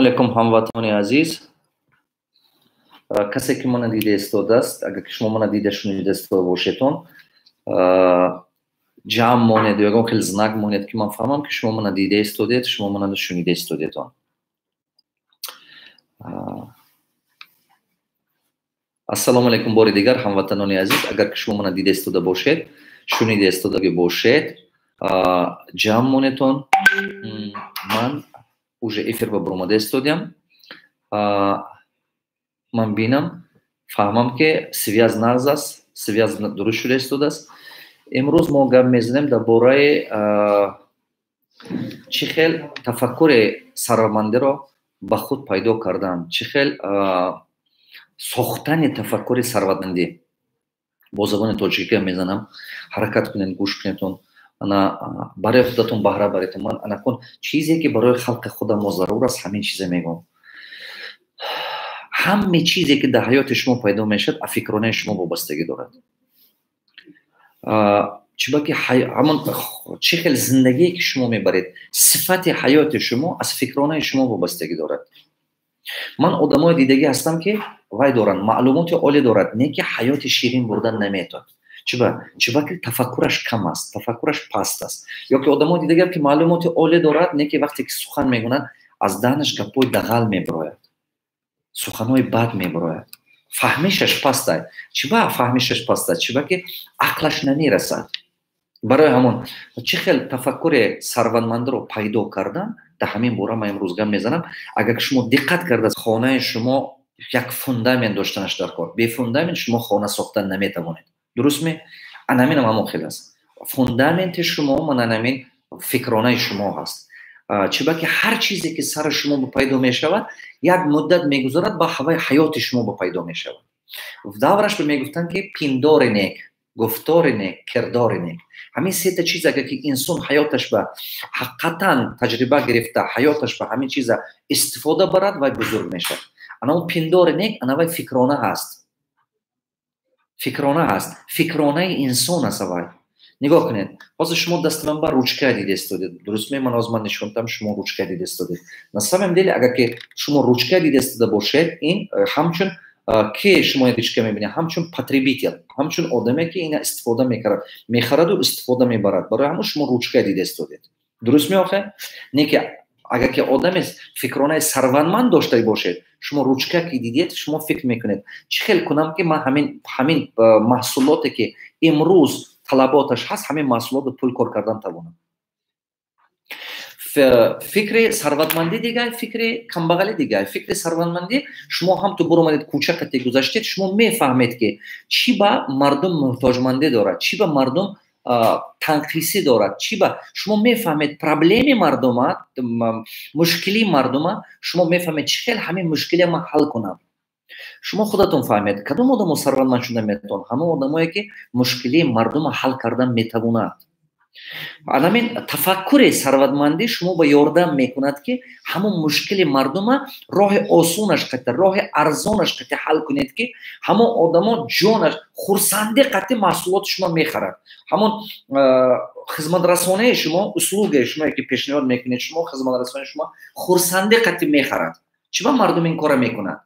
Алейкум, ҳамватанони азиз. Касе ки мана дида истодааст, агар ки шумо мана дида шунида истода бошедон, ҷамъ монед ё ягон хел знак монед, ки ман фаҳмам, ки шумо мана дида истодед, шумо мана шунида истодедон. Ассалому алайкум бори дигар, ҳамватанони азиз. Агар ки шумо мана дида истода бошед, шунида истодаги бошед, ҷамъ монедон. Ман уже эфир ба баромада истодиам. Ман бинам, фаҳмам, ки связь нағз аст, связь дуруст шуда истодааст. Имрӯз мо гап мезанем дар бораи чӣ хел тафаккури сарватмандиро ба худ пайдо кардан, чӣ хел сохтани тафаккури сарватмандӣ. Бо забони тоҷикӣ мезанам, ҳаракат кунед, гӯш кунедон, ана барои худатон баҳра баред. Ман анакун чизе ки барои халқи худам мо зарур аст, ҳамин чизе мегӯям. Ҳаме чизе ки дар ҳаёти шумо пайдо мешавад, а фикронаи шумо вобастагӣ дорад. Чунки ҳамон чӣ хел зиндагие ки шумо мебаред, сифати ҳаёти шумо аз фикронаи шумо вобастагӣ дорад. Ман одамои дидагӣ ҳастам, ки вай доранд, маълумоти олӣ дорад, не ки ҳаёти ширин бурдан наметавонад. Чиба? Чиба ки тафаккураш кам аст, тафаккураш паст аст. Ё ки одамои дидагиам, ки маълумоти олӣ дорад, не ки вақте ки сухан мегӯнад, аз даҳнаш гапҳои дағал мебирояд, суханҳои бад мебирояд, фаҳмишаш паст аст. Чиба фаҳмишаш паст аст? Чиба ки ақлаш намерасад. Барои ҳамон чӣ хел тафаккури сарватмандиро пайдо кардан, дар ҳамин бора ман имрӯз гап мезанам. Агар шумо диққат карда, хонаи шумо як фундамент доштанаш дар кор. Бе фундамент шумо хона сохтан наметавонед. Дуруст ме? Анаминам ҳамон хел аст. Фундаменти шумо ман анамин фикронаи шумо ҳаст. Чиба ки ҳар чизе ки сари шумо пайдо мешавад, як муддат мегузарад, ба ҳаваи ҳаёти шумо пайдо мешавад. Давраш мегуфтанд, ки пиндори нек, гуфтори нек, кирдори нек. Ҳамин сета чиз агар ки инсон ҳаёташ ба ҳақиқатан таҷриба гирифта, ҳаёташ ба ҳамин чиза истифода барад, вай бузург мешавад. Ана он пиндори нек, ана вай фикрона ҳаст. Фикрона ҳаст. Фикронаи инсон аст вай. Нигоҳ кунед, ҳозир шумо дасти ман ба ручка дида истодед. Дуруст ме? Ман ҳозир ман нишон дам, шумо ручка дида истодед. На самом деле, агар ки шумо ручка дида истода бошед, ин ҳамчун ки шумо ручка мебинед, ҳамчун потребитель, ҳамчун одаме ки ина истифода мекарад, мехараду истифода мебарад. Барои ҳамон шумо ручка дида истодед. Дуруст ме охе? Не ки агар ки одаме фикронаи сарватманд дошта бошед, шумо ручка ки дидед, шумо фикр мекунед, чӣ хел кунам, ки ман ҳамин маҳсулоте ки имрӯз талаботаш ҳаст, ҳамин маҳсулотро пул кор кардан тавонам. Фикри сарватмандӣ дигар, фикри камбағалӣ дигар. Фикри сарватмандӣ: шумо ҳам ту буромадед, кӯча қати гузаштед, шумо мефаҳмед, ки чӣ ба мардум муҳтоҷмандӣ дорад, чӣ ба мардум танқисӣ дорад, чӣ ба шумо мефаҳмед проблеми мардума, мушкилии мардума, шумо мефаҳмед, чӣ хел ҳамин мушкилия ман ҳал кунам. Шумо худатон фаҳмед, кадом одамо сарватманд шуда метавон? Ҳамон одамое ки мушкилии мардума ҳал кардан метавонад. Анамин тафаккури сарватмандӣ шумо ба ёрдам мекунад, ки ҳамон мушкили мардума роҳи осонаш қати, роҳи арзонаш қати ҳал кунед, ки ҳамон одамо ҷонаш хурсандӣ қати маҳсулоти шумо мехарад, ҳамон хизматрасонии шумо, услугаи шумо ки пешниҳод мекунед шумо, хизматрасонии шумо хурсандӣ қати мехарад. Чӣ ба мардум ин кора мекунад?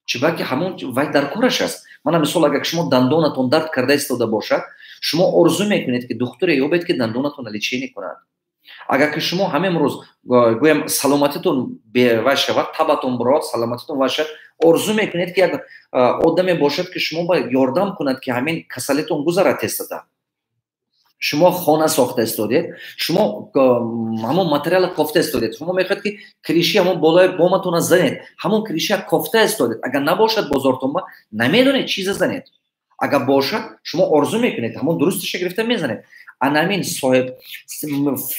Чиба ки ҳамон вай дар кораш аст. Мана мисол, агар шумо дандонатон дард карда истода бошад, шумо орзу мекунед, ки духтуре ёбед, ки дандонатонро лечение кунад. Агар ки шумо ҳамин рӯз, гӯям, саломатитон бевай шавад, табатон бирод, саломатитон вай шавад, орзу мекунед, ки як одаме бошад, ки шумо ба ёрдам кунад, ки ҳамин касалитон гузарад тезтар. Шумо хона сохта истодед, шумо ҳамон материала кофта истодед, шумо мехоҳед, ки крыши ҳамон болои боматона занед, ҳамон крыша кофта истодед. Агар набошад бозортонба, намедонед чиза занед. Агар бошад, шумо орзу мекунед, ҳамон дурусташа гирифта мезанед. Анамин соҳиб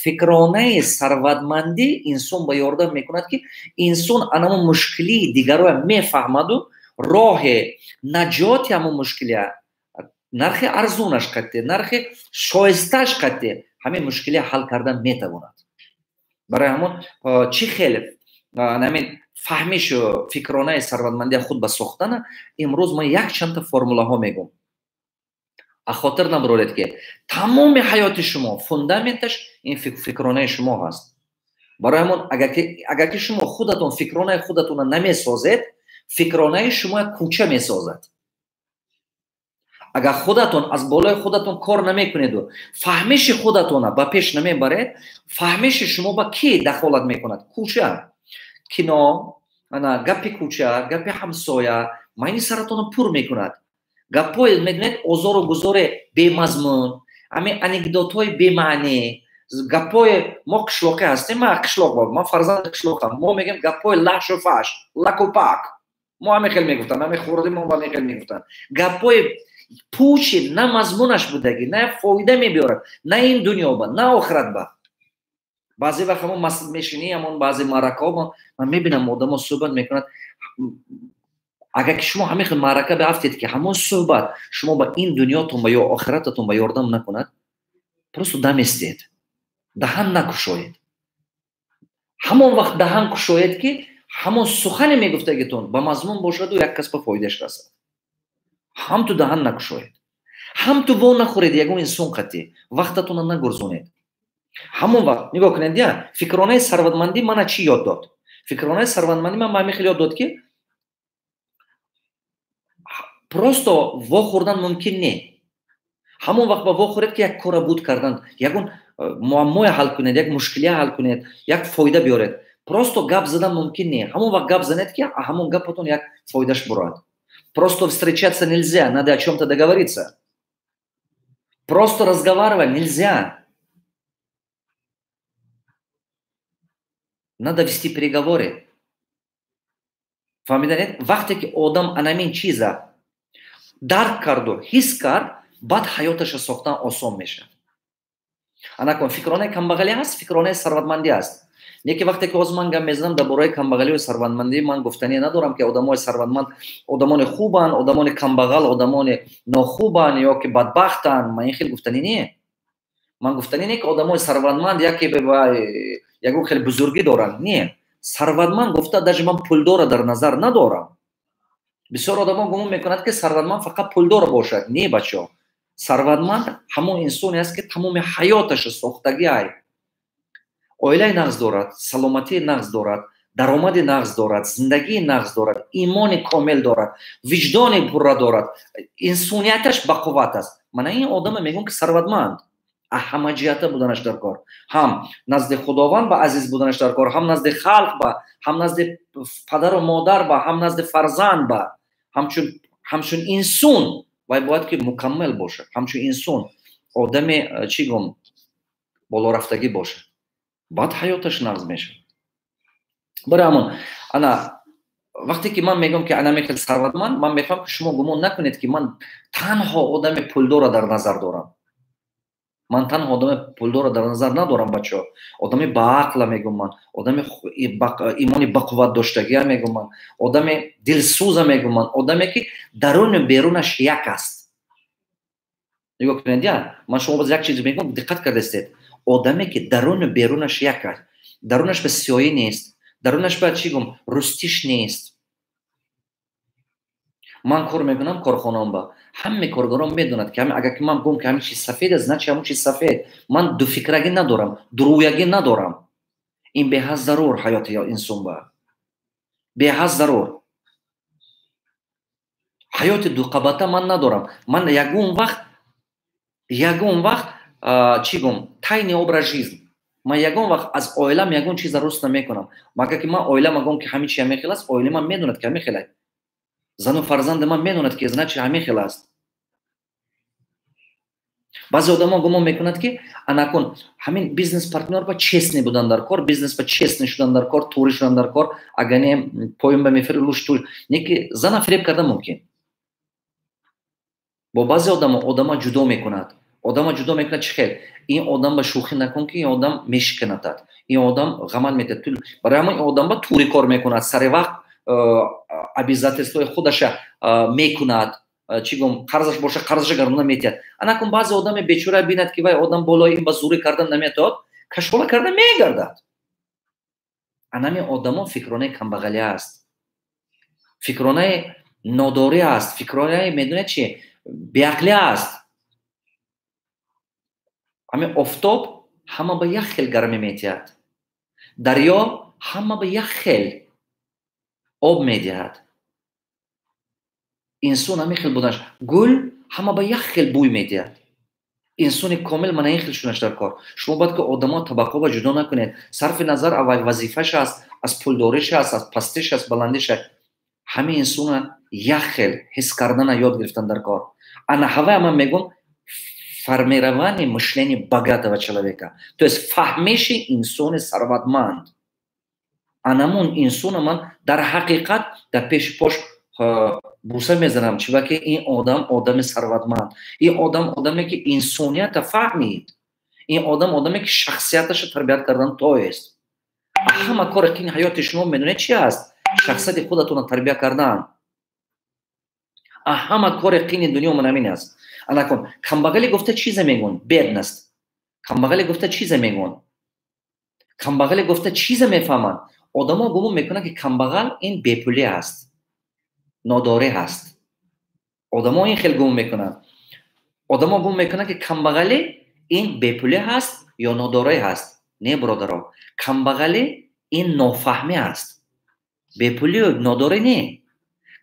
фикронаи сарватмандӣ инсон ба ёрдам мекунад, ки инсон анамон мушкилии дигароя мефаҳмаду роҳи наҷоти ҳамон мушкилия, нархи арзонаш қатъе, нархи шоистааш қатъе ҳамин мушкилия ҳал кардан метавонад. Барои ҳамон чӣ хел ҳамин фаҳмишу фикронаи сарватмандия худ ба сохтана, имрӯз ман якчандта формулаҳо мегӯм. А хотир набароред, ки тамоми ҳаёти шумо фундаменташ ин фикронаи шумо ҳаст. Барои ҳамон агар ки шумо худатон фикронаи худатонро намесозед, фикронаи шумо як кӯча месозад. Агар худатон аз болои худатон кор намекунеду фаҳмиши худатона ба пеш намебаред, фаҳмиши шумо ба кӣ дахолат мекунад? Кӯча, кино, ана гапи кӯча, гапи ҳамсоя майни саратонро пур мекунад. Гапҳои медонед, озору гузори бемазмун, ҳамин анекдотҳои бемаънӣ, гапҳои мо қишлоқӣ ҳастем, ман қишлоқ, ман фарзанди қишлоқам, мо мегӯем гапҳои лашу фаш, лаку пак. Мо ҳамин хел мегуфтанд, ҳамин хурди мо ҳамин хел мегуфтанд. Гапҳои пучи на мазмунаш будагӣ, на фоида мебиёрад, на ин дунё ба, на охират ба. Баъзе вақт ҳамон мешинӣ, ҳамон баъзе маъракаҳо ман мебинам одамо суҳбат мекунад. Агар ки шумо ҳамин хел маърака биафтед, ки ҳамон суҳбат шумо ба ин дунётон ба ё охирататон ба ёрдам накунад, просто даместед, даҳан накушоед. Ҳамон вақт даҳан кушоед, ки ҳамон сухане мегуфтагитон ба мазмун бошаду як кас ба фоидааш расад. Ҳам ту даҳан накушоед, ҳам ту во нахӯред ягон инсон қатӣ, вақтатонро нагурзонед. Ҳамон вақт нигоҳ кунед, я фикронаи сарватмандӣ мана чӣ ёд дод? Фикронаи сарватмандӣ ман ҳамин хел ёд дод, ки просто вохӯрдан мумкин не. Ҳамон вақт ба вохӯред, ки як кора буд кардан, ягон муаммое ҳал кунед, як мушкилие ҳал кунед, як фоида биёред. Просто гап задан мумкин не. Ҳамон вақт гап занед, ки ҳамон гапатон як фоидаш бурад. Просто встречаться нельзя, надо о чем-то договориться. Просто разговаривать нельзя. Надо вести переговоры. Фаҳмиданед? Вақте ки одам анамин чиза дарк карду ҳис кард, баъд ҳаёташа сохтан осон мешавад. Анакун фикронаи камбағалӣ ҳаст, фикронаи сарватмандӣ ҳаст. Не ки вақте ки ҳозир ман гап мезанам дар бораи камбағалию сарватмандӣ, ман гуфтанӣ надорам, ки одамои сарватманд одамони хубанд, одамони камбағал одамони нохубанд ё ки бадбахтанд. Ман ин хел гуфтанӣ не. Ман гуфтанӣ не, ки одамои сарватманд яке ягон хеле бузургӣ доранд. Не. Сарватманд гуфта даже ман пулдора дар назар надорам. Бисёр одамо гумон мекунад, ки сарватманд фақат пулдор бошад. Не, бачаҳо. Сарватманд ҳамон инсоне аст, ки тамоми ҳаёташа сохтагӣ ай. Оилаи нағз дорад, саломатии нағз дорад, даромади нағз дорад, зиндагии нағз дорад, имони комил дорад, виҷдони пурра дорад, инсонияташ бақувват аст. Мана ин одаме мегӯям, ки сарватманд. Ҳамаҷиҳата буданаш дар кор, ҳам назди Худованд ба азиз буданаш дар кор, ҳам назди халқ ба, ҳам назди падару модар ба, ҳам назди фарзанд ба, ҳамчун инсон вай бояд ки мукаммал бошад, ҳамчун инсон одаме чӣ гум болорафтагӣ бошад, баъд ҳаёташ нағз мешавад. Барои ҳамон ана вақте ки ман мегӯям, ки ана мехел сарватманд, ман мехоҳам, ки шумо гумон накунед, ки ман танҳо одами пулдорро дар назар дорам. Ман танҳо одами пулдорро дар назар надорам, бачаҳо. Одами баақла мегӯм ман, одами имони бақувват доштагия мегӯм ман, одами дилсӯза мегӯм ман, одаме ки даруну берунаш як аст. Нигоҳ кунед, я ман шумо боз як чиз мегӯм, диққат кардастед. Одаме ки даруну берунаш як аст, дарунаш ба сиёҳӣ нест, дарунаш ба чӣ гум рустиш нест. Ман кор мекунам корхонаам ба, ҳаме коргарон медонад, ки агар ки ман гӯм, ки ҳамин чиз сафед аст, значит ҳамон чиз сафед. Ман дуфикрагӣ надорам, дуруягӣ надорам. Ин беҳад зарур ҳаёти инсон ба, беҳад зарур. Ҳаёти дуқабата ман надорам. Ман ягон вақт чӣ гум тайный образ жизнь. Ман ягон вақт аз оилам ягон чиза руст намекунам. Магар ки ман оилам агон, ки ҳамин чи ҳамин хел аст, оилаи ман медонад, ки ҳамин хел аст. Зану фарзанди ман медонад, ки значит ҳамин хел аст. Баъзе одамо гумон мекунад, ки анакун ҳамин бизнес партнёр ба честный будан дар кор, бизнес ба честный шудан дар кор, тури шудан дар кор, агар не поён ба мефирӣ луш ту, не ки зана фиреб кардан мумкин. Бо баъзе одамо одама ҷудо мекунад. Одама ҷудо мекунад чӣ хел? Ин одам ба шӯхӣ накун, ки ин одам мешиканатад, ин одам ғамат метиҳад. Барои ҳамон ин одам ба тури кор мекунад, сари вақт обязательствои худаша мекунад, чӣ гум қарзаш боша қарзаша гардона метиҳад. Анакун баъзе одаме бечора бинад, ки вай одам болои ин ба зурӣ кардан наметавад, кашола карда мегардад. Анами одамо фикронаи камбағалӣ аст, фикронаи нодорӣ аст, фикронаи медонед чи беақлӣ аст. Ҳамин офтоб ҳама ба як хел гармӣ метиҳад. Дарё ҳама ба як хел об медиҳад. Инсон ҳамин хел буданаш. Гул ҳама ба як хел бӯй медиҳад. Инсони комил мана ин хел шунаш дар кор. Шумо бояд ки одамо табақоба ҷудо накунед. Сарфи назар аввал вазифаш аст, аз пулдориш аст, аз пастиш аст, баландиш аст. Ҳамин инсона як хел ҳис кардана ёд гирифтан дар кор. Ана ҳавая ман мегӯм формирование мышления богатого человека. То есть фаҳмиши инсони сарватманд. Анамун инсона ман дар ҳақиқат дар пеши пош буса мезанам, чунки ин одам одами сарватманд. Ин одам одаме ки инсонията фаҳмид. Ин одам одаме ки шахсияташро тарбият кардан тоест. Ҳама коре ки ҳаёти шумо медонед чи аст? Шахсияти худатонро тарбия кардан. Ҳама коре қини дунё ман ҳамин аст. Анакун камбағалӣ гуфта чизе мегӯн? Бедност. Камбағалӣ гуфта чизе мегӯн? Камбағалӣ гуфта чизе мефаҳманд? Одамо гумон мекунанд ки камбағал ин бепулӣ аст, нодорӣ ҳаст. Одамо ин хел гумон мекунанд. Одамо гумон мекунанд ки камбағалӣ ин бепулӣ ҳаст ё нодорӣ ҳаст. Не, бародаро, камбағалӣ ин нофаҳмӣ ҳаст. Бепулию нодорӣ не.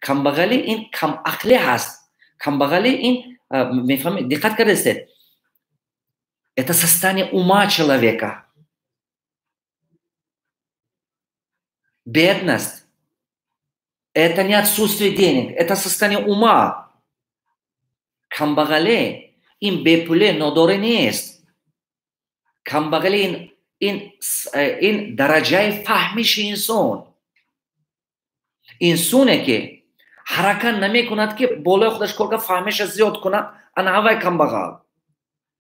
Камбағалӣ ин камақлӣ ҳаст. Камбағалӣ ин мефаҳмед, диққат кардастед? Это состояние ума человека. Бедность — это не отсутствие денег, это состояние ума. Камбағалӣ ин бепуле нодорӣ нест. Камбағалӣ ин дараҷаи фаҳмиши инсон. Инсоне ки ҳаракат намекунад ки болои худаш кор кунад, фаҳмиша зиёд кунад, ана ҳавай камбағал.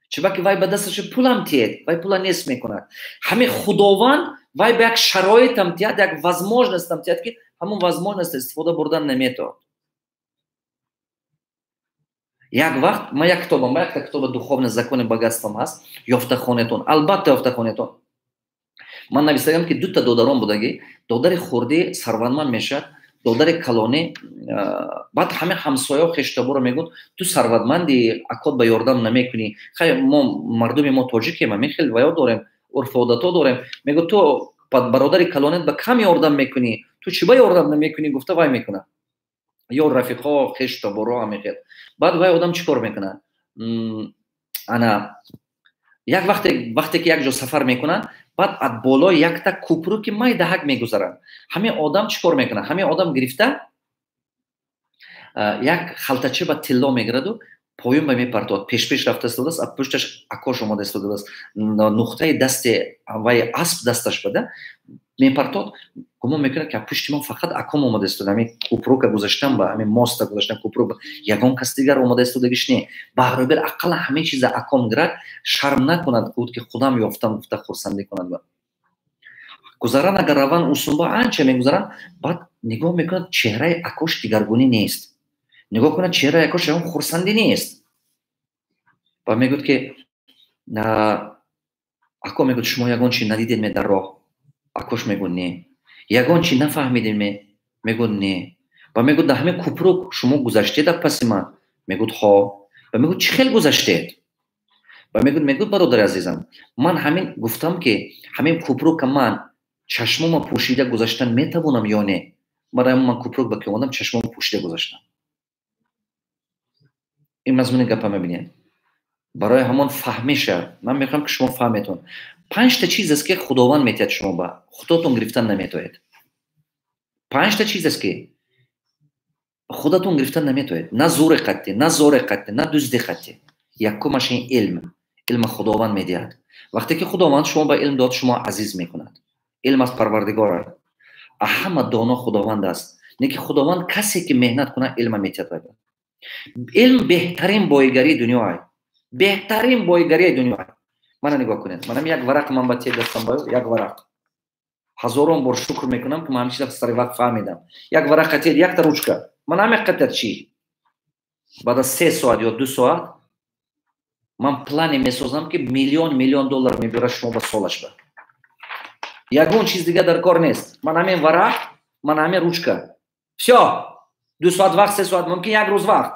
Чунки вай ба дасташ пулам тиед, вай пула нест мекунад. Ҳамин Худованд вай ба як шароитам тиҳад, як возможностам тиҳад ки ҳамон возможност истифода бурдан наметавонад. Як вақт ман як китобам, якта китоба Духовные законы богатства ҳаст, ёфта хонетон, албатта ёфта хонетон. Ман нависагам ки дута додарон будагӣ, додари хурдӣ сарватманд мешавад, додари калонӣ баъд ҳама ҳамсояо хештаборо мегӯянд ту сарватманди, акот ба ёрдам намекунӣ. Хай мо мардуми мо тоҷикем, ҳамин хел ваё дорем, урфу одатҳо дорем. Мегӯяд ту бародари калонет ба кам ёрдам мекунӣ, ту чӣ ба ёрдам намекунӣ, гуфта вай мекунад. Ё рафиқо, хештаборо ҳамин хел. Баъд вай одам чӣ кор мекунад? Ана як вақте ки як ҷо сафар мекунанд, баъд аз болои якта купру ки майдаҳак мегузаранд. Ҳамин одам чӣ кор мекунад? Ҳамин одам гирифта як халтача ба тилло мегираду поён ба мепартоад. Пешпеш рафта истодааст, аз пушташ акош омода истодааст. Нуқтаи дасти вай асп дасташ бада мепартод, гумон мекунад ки аз пушти ман фақат аком омода истода. Ҳамин купрука гузаштан ба ҳамин моста гузаштан купрук ягон кас дигар омода истодагиш не. Баҳробер ақалла ҳамин чиза аком гирад, шарм накунад, гуфт ки худам ёфтам, гуфта хурсандӣ кунад. Гузаран агар раванд усунба анча мегузаранд, баъд нигоҳ мекунад чеҳраи акош дигаргунӣ нест. Нигоҳ кунад чеҳраи акош ягон хурсандӣ нест. Ва мегӯяд ки ако мегӯяд шумо ягон чи надидед ме дар роҳ? Акош мегӯяд не. Ягон чи нафаҳмидед ме? Мегӯяд не. Ва мегӯяд дар ҳамин купрук шумо гузаштед аз паси ман? Мегӯяд ҳо. Ва мегӯяд чӣ хел гузаштед? Ва мегӯяд бародари азизам, ман ҳамин гуфтам ки ҳамин купрука ман чашмома пӯшида гузаштан метавонам ё не? Барои ман купрук ба ки омадам чашмома пӯшида гузаштам. Ин мазмуни гапа мебинед. Барои ҳамон фаҳмиша ман мехоҳам ки шумо фаҳметон. Панҷта чиз аст ки Худованд метиҳад шумо ба худатон гирифтан наметавонед. Панҷта чиз аст ки худатон гирифтан наметавонед. На зуре қатти, на зоре қатти, на дузди қатти. Якумаш ин илм. Илма Худованд медиҳад. Вақте ки Худованд шумо ба илм дод, шумо азиз мекунад. Илм аз Парвардигор аст. Ҳама доно Худованд аст. Не ки Худованд касе ки меҳнат кунад, илма метиҳад. Илм беҳтарин боигарии дунё аст. Беҳтарин боигарии дунё аст. Мана нигоҳ кунед. Манам як варақ ман ба те дастам бо як варақ. Ҳазорон бор шукр мекунам ки ман ҳамин чиза сари вақт фаҳмидам. Як варақа тед, якта ручка. Ман ҳамин қадар чӣ? Баъд аз 3 соат ё 2 соат ман плане месозам ки миллион миллион доллар мебиёрад шумо ба солаш ба. Ягон чиз дига дар кор нест. Ман ҳамин варақ, ман ҳамин ручка. Всё. 2 соат вақт, 3 соат, мумкин як рӯз вақт.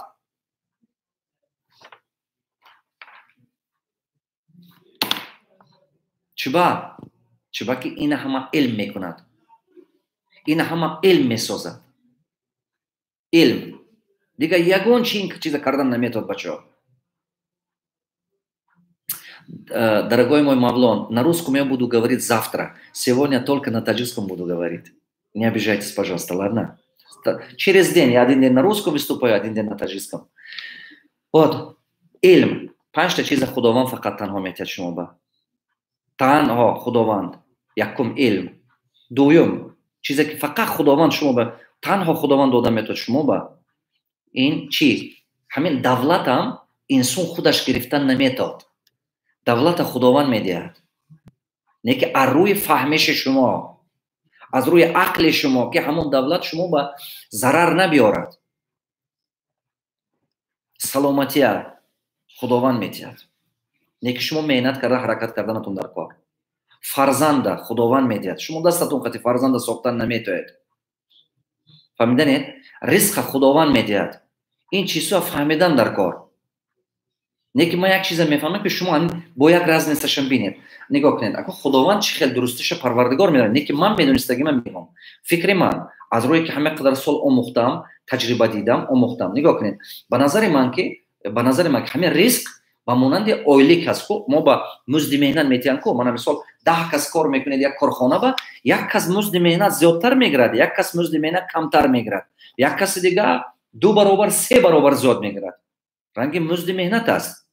Чиба? Чунки ина ҳама илм мекунад, ина ҳама илм месозад. Илм дигар ягон чи ин чиза кардан наметавонад, бачаҳо. Дорогой мой Мавлон, на русском я буду говорить завтра. Сегодня только на таджикском буду говорить. Не обижайтесь, пожалуйста, ладно? Через день. Я один день на русском выступаю, один день на таджикском. Вот. Илм. Панҷта чиза Худованд фақат танҳо метиҳад шумо ба. Танҳо Худованд. Якум илм. Дуюм, чизе ки фақат Худованд шумо ба, танҳо Худованд дода метавад шумо ба, ин чӣ? Ҳамин давлатам инсон худаш гирифтан наметавад. Давлата Худованд медиҳад. Не ки аз рӯи фаҳмиши шумо, аз рӯи ақли шумо, ки ҳамон давлат шумо ба зарар набиёрад. Саломатия Худованд метиҳад. Не ки шумо меҳнат карда, ҳаракат карданатон дар кор. Фарзанда Худованд медиҳад. Шумо дастатон қати фарзанда сохтан наметоед. Фаҳмиданед? Ризқа Худованд медиҳад. Ин чизҳо фаҳмидан дар кор. Не ки ман як чиза мефаҳмам, ки шумо бо як разницашам бинед. Нигоҳ кунед, ако Худованд чӣ хел дурустиша Парвардигор медонад, не ки ман медонистаги ман мегӯям. Фикри ман аз рӯе ки ҳама қадар сол омӯхтам, таҷриба дидам, омӯхтам. Нигоҳ кунед, ба назари ман ҳамин ризқ ба монанди ойлик аст. Ку мо ба музди меҳнат метиҳанд, ку мана мисол 10 кас кор мекунед як корхона ба, як кас музди меҳнат зиёдтар мегирад, як кас музди меҳнат камтар мегирад, як каси дига 2 баробар, 3 баробар зиёд мегирад. Ранги музди меҳнат аст.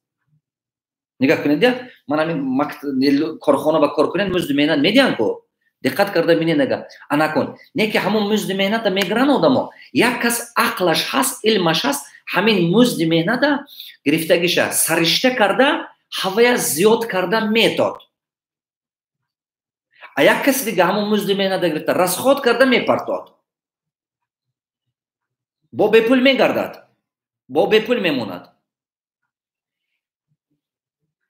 Нигоҳ кунед, ман ҳамин корхона ба кор кунед, музди меҳнат медиҳанд ку. Диққат карда бинед, ага. Анакун, не ки ҳамон музди меҳната мегиранд одамо. Як кас ақлаш ҳаст, илмаш ҳаст, ҳамин музди меҳната гирифтагиша саришта карда, ҳавая зиёд карда метод. А як каси дига ҳамон музди меҳната гирифта, расход карда мепартод. Бо бепул мегардад, бо бепул мемонад.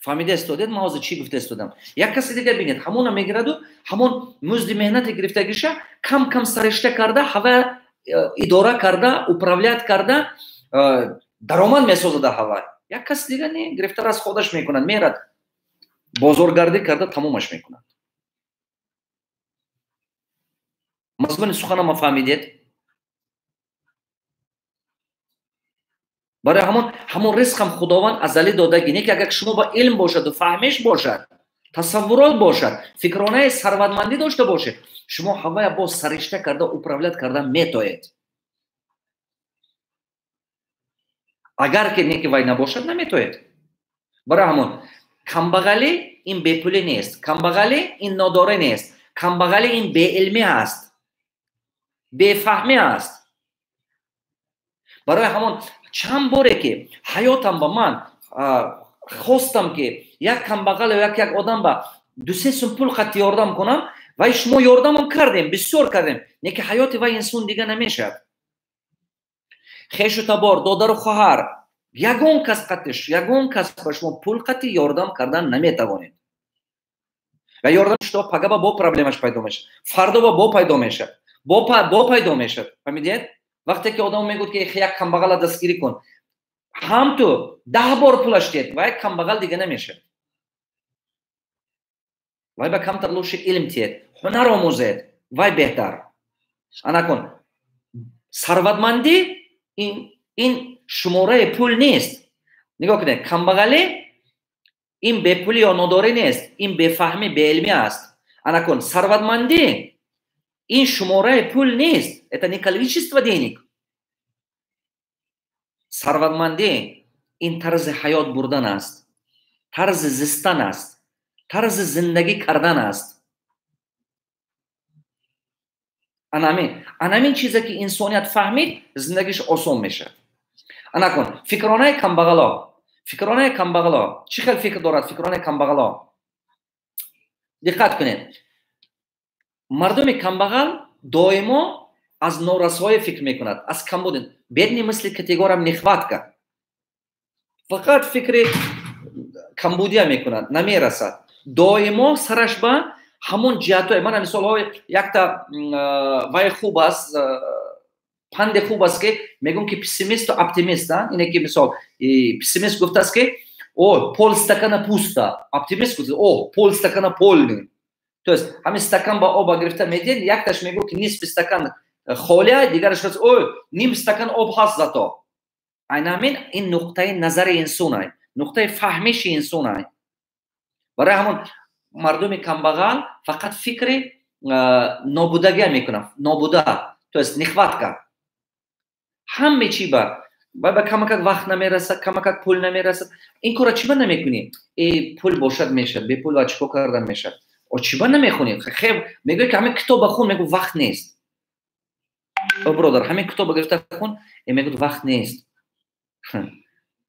Фаҳмида истодед, ман ҳозир чӣ гуфта истодам? Як каси дига бинед, ҳамона мегираду, ҳамон музди меҳнати гирифтагиша кам кам саришта карда, ҳава идора карда, управлять карда, даромад месозада ҳава. Як каси дига не, гирифта расходаш мекунад, мерад бозоргардӣ карда тамомаш мекунад. Мазмуни суханама фаҳмидед? Барои ҳамон ризқам Худованд азалӣ додагӣ. Не ки агар шумо ба илм бошаду фаҳмиш бошад, тасаввурот бошад, фикронаи сарватмандӣ дошта бошед, шумо ҳавая боз саришта карда, управлять карда метоед. Агар ки не ки вай набошад, наметоед. Барои ҳамон камбағалӣ ин бепулӣ нест, камбағалӣ ин нодорӣ нест, камбағалӣ ин беилмӣ аст, бефаҳмӣ аст. Барои ҳамон чанд боре ки ҳаётам ба ман хостам ки як камбағал ё як одам ба 2-3 сум пул қатъи ёрдам кунам, вай шумо ёрдамам кардем, бисёр кардем, не ки ҳаёти вай инсон дига намешавад. Хешу табор, додару хоҳар, ягон кас қатъи, ягон кас ба шумо пул қатъи ёрдам кардан наметавонед. Ва ёрдам шумо пагаба бо проблемаш пайдо мешавад, фардоба бо пайдо мешавад, бо пайдо мешавад. Фаҳмидед? Вақте ки одам мегӯяд ки як камбағала дастгирӣ кун, ҳам ту 10 бор пулаш дед, вай камбағал дига намешавад. Вай ба камтар лучше илм тиед, ҳунар омӯзед, вай беҳтар. Анакун, сарватмандӣ ин шумораи пул нест. Нигоҳ кунед, камбағалӣ ин бепулӣ ё нодорӣ нест, ин бефаҳмӣ, беилмӣ аст. Анакун, сарватмандӣ ин шумораи пул нест, это не количество денег. Сарватмандӣ ин тарзи ҳаёт бурдан аст, тарзи зистан аст, тарзи зиндагӣ кардан аст. Анамин чизе ки инсоният фаҳмид, зиндагиш осон мешавад. Анакун, фикронаи камбағало, фикронаи камбағало чӣ хел фикр дорад? Фикронаи камбағало, диққат кунед, мардуми камбағал доимо аз норасоӣ фикр мекунад, аз камбуд. Бедный мыслит категориям нехватка, фақат фикри камбудия мекунад, намерасад, доимо сараш ба ҳамон ҷиҳатҳое. Мана мисолҳои якта вай хуб аст, панде хуб аст, ки мегӯм ки пессимисту оптимист. Ине ки мисол пессимист гуфтааст, ки о, пол стакана пусто, оптимист гуфт: о, пол стакана полный. То есть ҳамин стакан ба оба гирифта медиҳед, якташ мегӯ, ки нисфи стакан холия, дигараш ой, ним стакан об ҳаст зато. Айна ҳамин ин нуқтаи назари инсонай, нуқтаи фаҳмиши инсонай. Барои ҳамон мардуми камбағал фақат фикри нобудагия мекунад, нобуда, то есть нехватка. Ҳаме чи ба камакак вақт намерасад, камакак пул намерасад. Ин кора чӣ ба намекунӣ? Э, пул бошад мешад, бепул ва чӣ кор кардан мешад? О, чӣ ба намехонӣ? Хеб, мегӯяд, ки ҳамин китоба хун, мегӯ вақт нест. О, бародар, ҳамин китоба гирифта хун, э, мегӯяд вақт нест.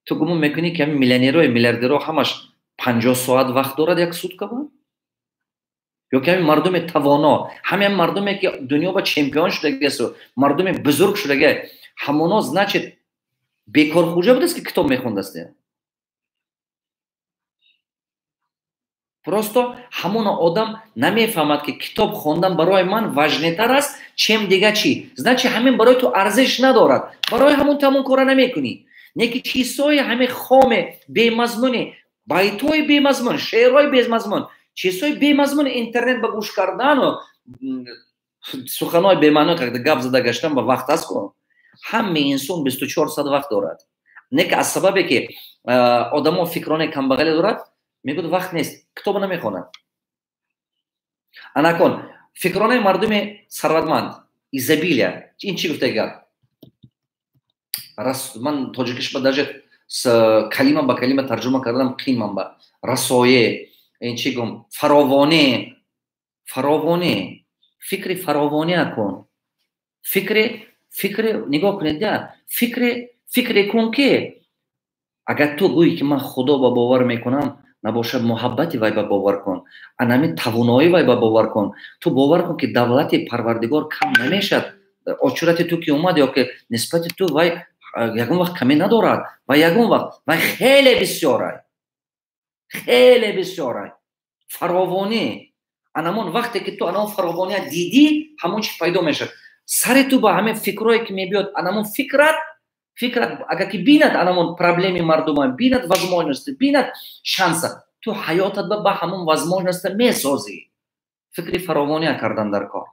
Ту гумон мекунӣ, ки ҳамин миллионерҳои миллиардерҳо ҳамаш 50 соат вақт дорад як сутка ба? Ё ки ҳамин мардуми тавоно, ҳамин мардуме, ки дунё ба чемпион шудагиасту мардуми бузург шудагия, ҳамоно, значит, бекорхӯҷа будааст, ки китоб мехондааст? Просто ҳамон одам намефаҳмад, ки китоб хондан барои ман важный тар аст, чем дига чӣ. Значит, ҳамин барои ту арзиш надорад, барои ҳамон ту ҳамон кора намекунӣ. Не ки чизҳои ҳамин хоме бемазмуни, байтҳои бемазмун, шеърҳои бемазмун, чизҳои бемазмуни интернет ба гӯш кардану суханҳои бемаъно гап зада гаштан ба вақт аст ку. Ҳаме инсон 24 соат вақт дорад. Не ки аз сабабе, ки одамо фикрони камбағале дорад, мегӯяд вақт нест, китоба намехонад. Анакон фикронаи мардуми сарватманд, изобилия, ин чӣ гуфта гап? Ман тоҷикиш ба даже калима ба калима тарҷума кардам қин ман ба. Расое, ин чӣ гум? Фаровонӣ, фаровонӣ, фикри фаровония кун. Фикри нигоҳ кунед, да, фикре кун, ки агар ту гӯӣ, ки ман Худо ба бовар мекунам, набошад, муҳаббати вай ба бовар кун, анами тавонои вай ба бовар кун. Ту бовар кун, ки давлати Парвардигор кам намешад. Очурати ту ки омад ё ки нисбати ту вай ягон вақт камӣ надорад ва ягон вақт вай хеле бисёрай, хеле бисёрай. Фаровонӣ. Анамон вақте ки ту анамон фаровония дидӣ, ҳамон чи пайдо мешавад сари ту ба ҳамин фикрое, ки мебиёд, анамон фикрат агар ки бинад анамон проблеми мардума, бинад возможности, бинад шанса, ту ҳаётат ба ҳамон возможности месозӣ. Фикри фаровония кардан дар кор.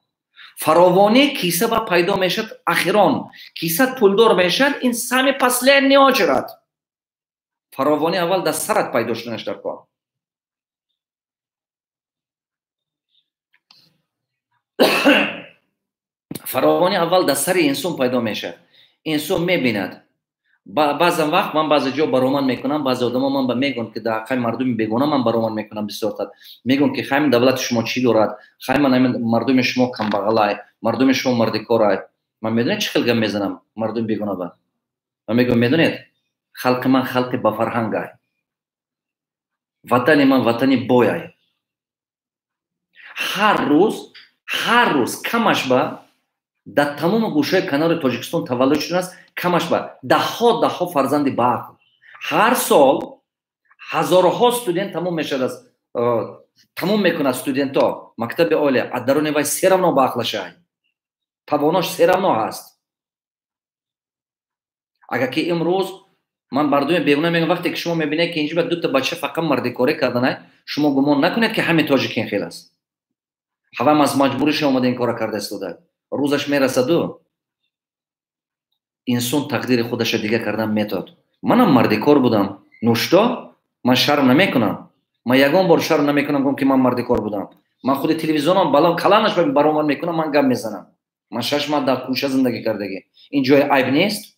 Фаровонӣ киса ба пайдо мешавад ахирон. Кисат пулдор мешавад, ин самый последний очередь. Фаровонӣ аввал дар сарат пайдо шуданаш дар кор. Фаровонӣ аввал дар сари инсон пайдо мешавад. Инсон мебинад. Баъзан вақт ман баъзе ҷо баромад мекунам, баъзе одамо ман ба мегӯянд, ки дар хай мардуми бегона ман баромад мекунам бисёртар. Мегӯянд, ки хайм давлати шумо чӣ дорад? Хай ман мардуми шумо камбағалай, мардуми шумо мардикорай. Ман медонед чӣ хел гап мезанам мардуми бегона ба? Ман мегӯям, медонед, халқи ман халқи бафарҳангай. Ватани ман ватани бояй. Ҳар рӯз, ҳар рӯз камаш ба дар тамоми гӯшаи канори Тоҷикистон таваллуд шудааст, камаш ба даҳҳо даҳҳо фарзанди баақл. Ҳар сол ҳазорҳо студент тамом мешавад, тамом мекунад студентҳо мактаби олия, аз даруни вай всё равно баақлашай, тавонош всё равно ҳаст. Агар ки имрӯз ман мардуми бегуна мегӯям, вақте ки шумо мебинед, ки инҷо ба дута бача фақат мардикорӣ карданай, шумо гумон накунед, ки ҳамин тоҷикин хел аст. Ҳавам аз маҷбуриша омада ин кора карда истода. Рӯзаш мерасаду инсон тақдири худаша дига кардан метод. Манам мардикор будам. Ну что? Ман шарм намекунам. Ман ягон бор шарм намекунам, гум ки ман мардикор будам. Ман худи телевизионам балам каланаш баромад мекунам, ман гап мезанам. Ман 6 моҳ дар кӯча зиндагӣ кардагӣ. Ин ҷои айб нест?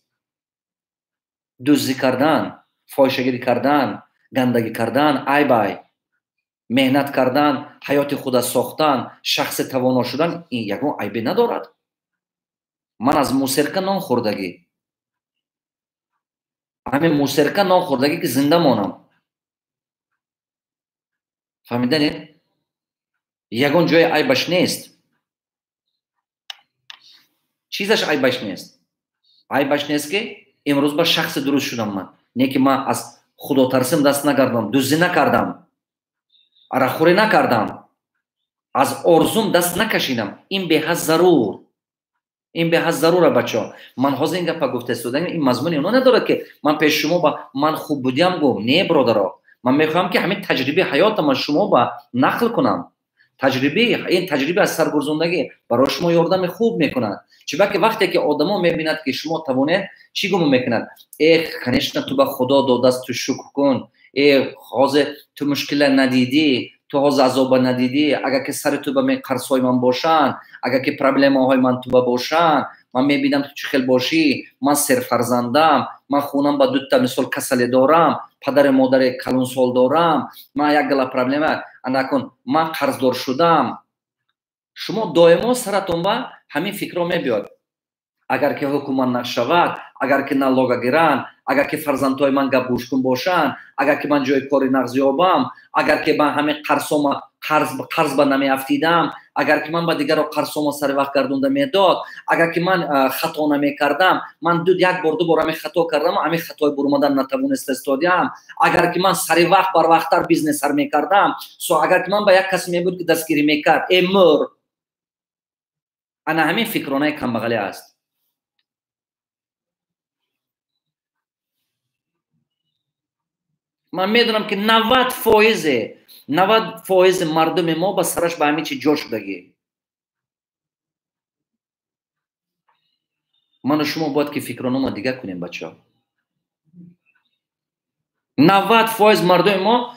Дуздӣ кардан, фоҳишагирӣ кардан, гандагӣ кардан айб ай. Меҳнат кардан, ҳаёти худа сохтан, шахси тавоно шудан ин ягон айбе надорад. Ман аз мусорка нон хӯрдагӣ. Ҳамин мусорка нон хӯрдагӣ, ки зинда монам. Фаҳмиданед? Ягон ҷои айбаш нест. Чизаш айбаш нест? Айбаш нест, ки имрӯз ба шахси дуруст шудам ман. Не ки ман аз худотарсим даст нагардам, дуздӣ накардам, арақхӯрӣ накардам, аз орзум даст накашидам. Ин беҳад зарур. Ин беҳад зарура, бачаҳо. Ман ҳозир ин гапа гуфта истодаам, ин мазмуни оно надорад, ки ман пеши шумо ба ман хуб будиам гум. Не, бародаро. Ман мехоҳам, ки ҳамин таҷрибаи ҳаётама шумо ба нақл кунам. Таҷриба, ин таҷриба аз саргузондагӣ барои шумо ёрдами хуб мекунад. Чунки вақте ки одамо мебинад, ки шумо тавонед, чӣ гумон мекунад? Эх, конечно, ту ба Худо додаст, ту шукр кун. Э, ҳозир ту мушкила надидӣ, ту ҳозир азоба надидӣ. Агар ки сари ту ба қарзҳои ман бошанд, агар ки проблемаҳои ман ту ба бошанд, ман мебинам ту чӣ хел бошӣ, ман серфарзандам, ман хунам ба дута мисол касале дорам, падари модари калонсол дорам, ман як гала проблема, анакун ман қарздор шудам. Шумо доимо саратон ба ҳамин фикрро мебиёд. Агар ки ҳукумат нашавад, агар ки налога гиранд, агар ки фарзандҳои ман гапгӯшкун бошанд, агар ки ман ҷои кори нағз ёбам, агар ки ман ҳамин қарзома қарз ба намеафтидам, агар ки ман ба дигарро қарзома сари вақт гардонда медод, агар ки ман хато намекардам, ман як бор ду бор ҳамин хато кардам, ҳамин хатои бурумадан натавониста истодиам, агар ки ман сари вақт барвақттар бизнес сар мекардам, агар ки ман ба як касе мебуд ки дастгирӣ мекард, э мур. Ана ҳамин фикронаи камбағалӣ аст. Ман медонам ки 90% мардуми мо ба сараш ба ҳамин чи ҷо шудагӣ. Ману шумо бояд ки фикронома дигар кунем, бачаҳо. 90% мардуми мо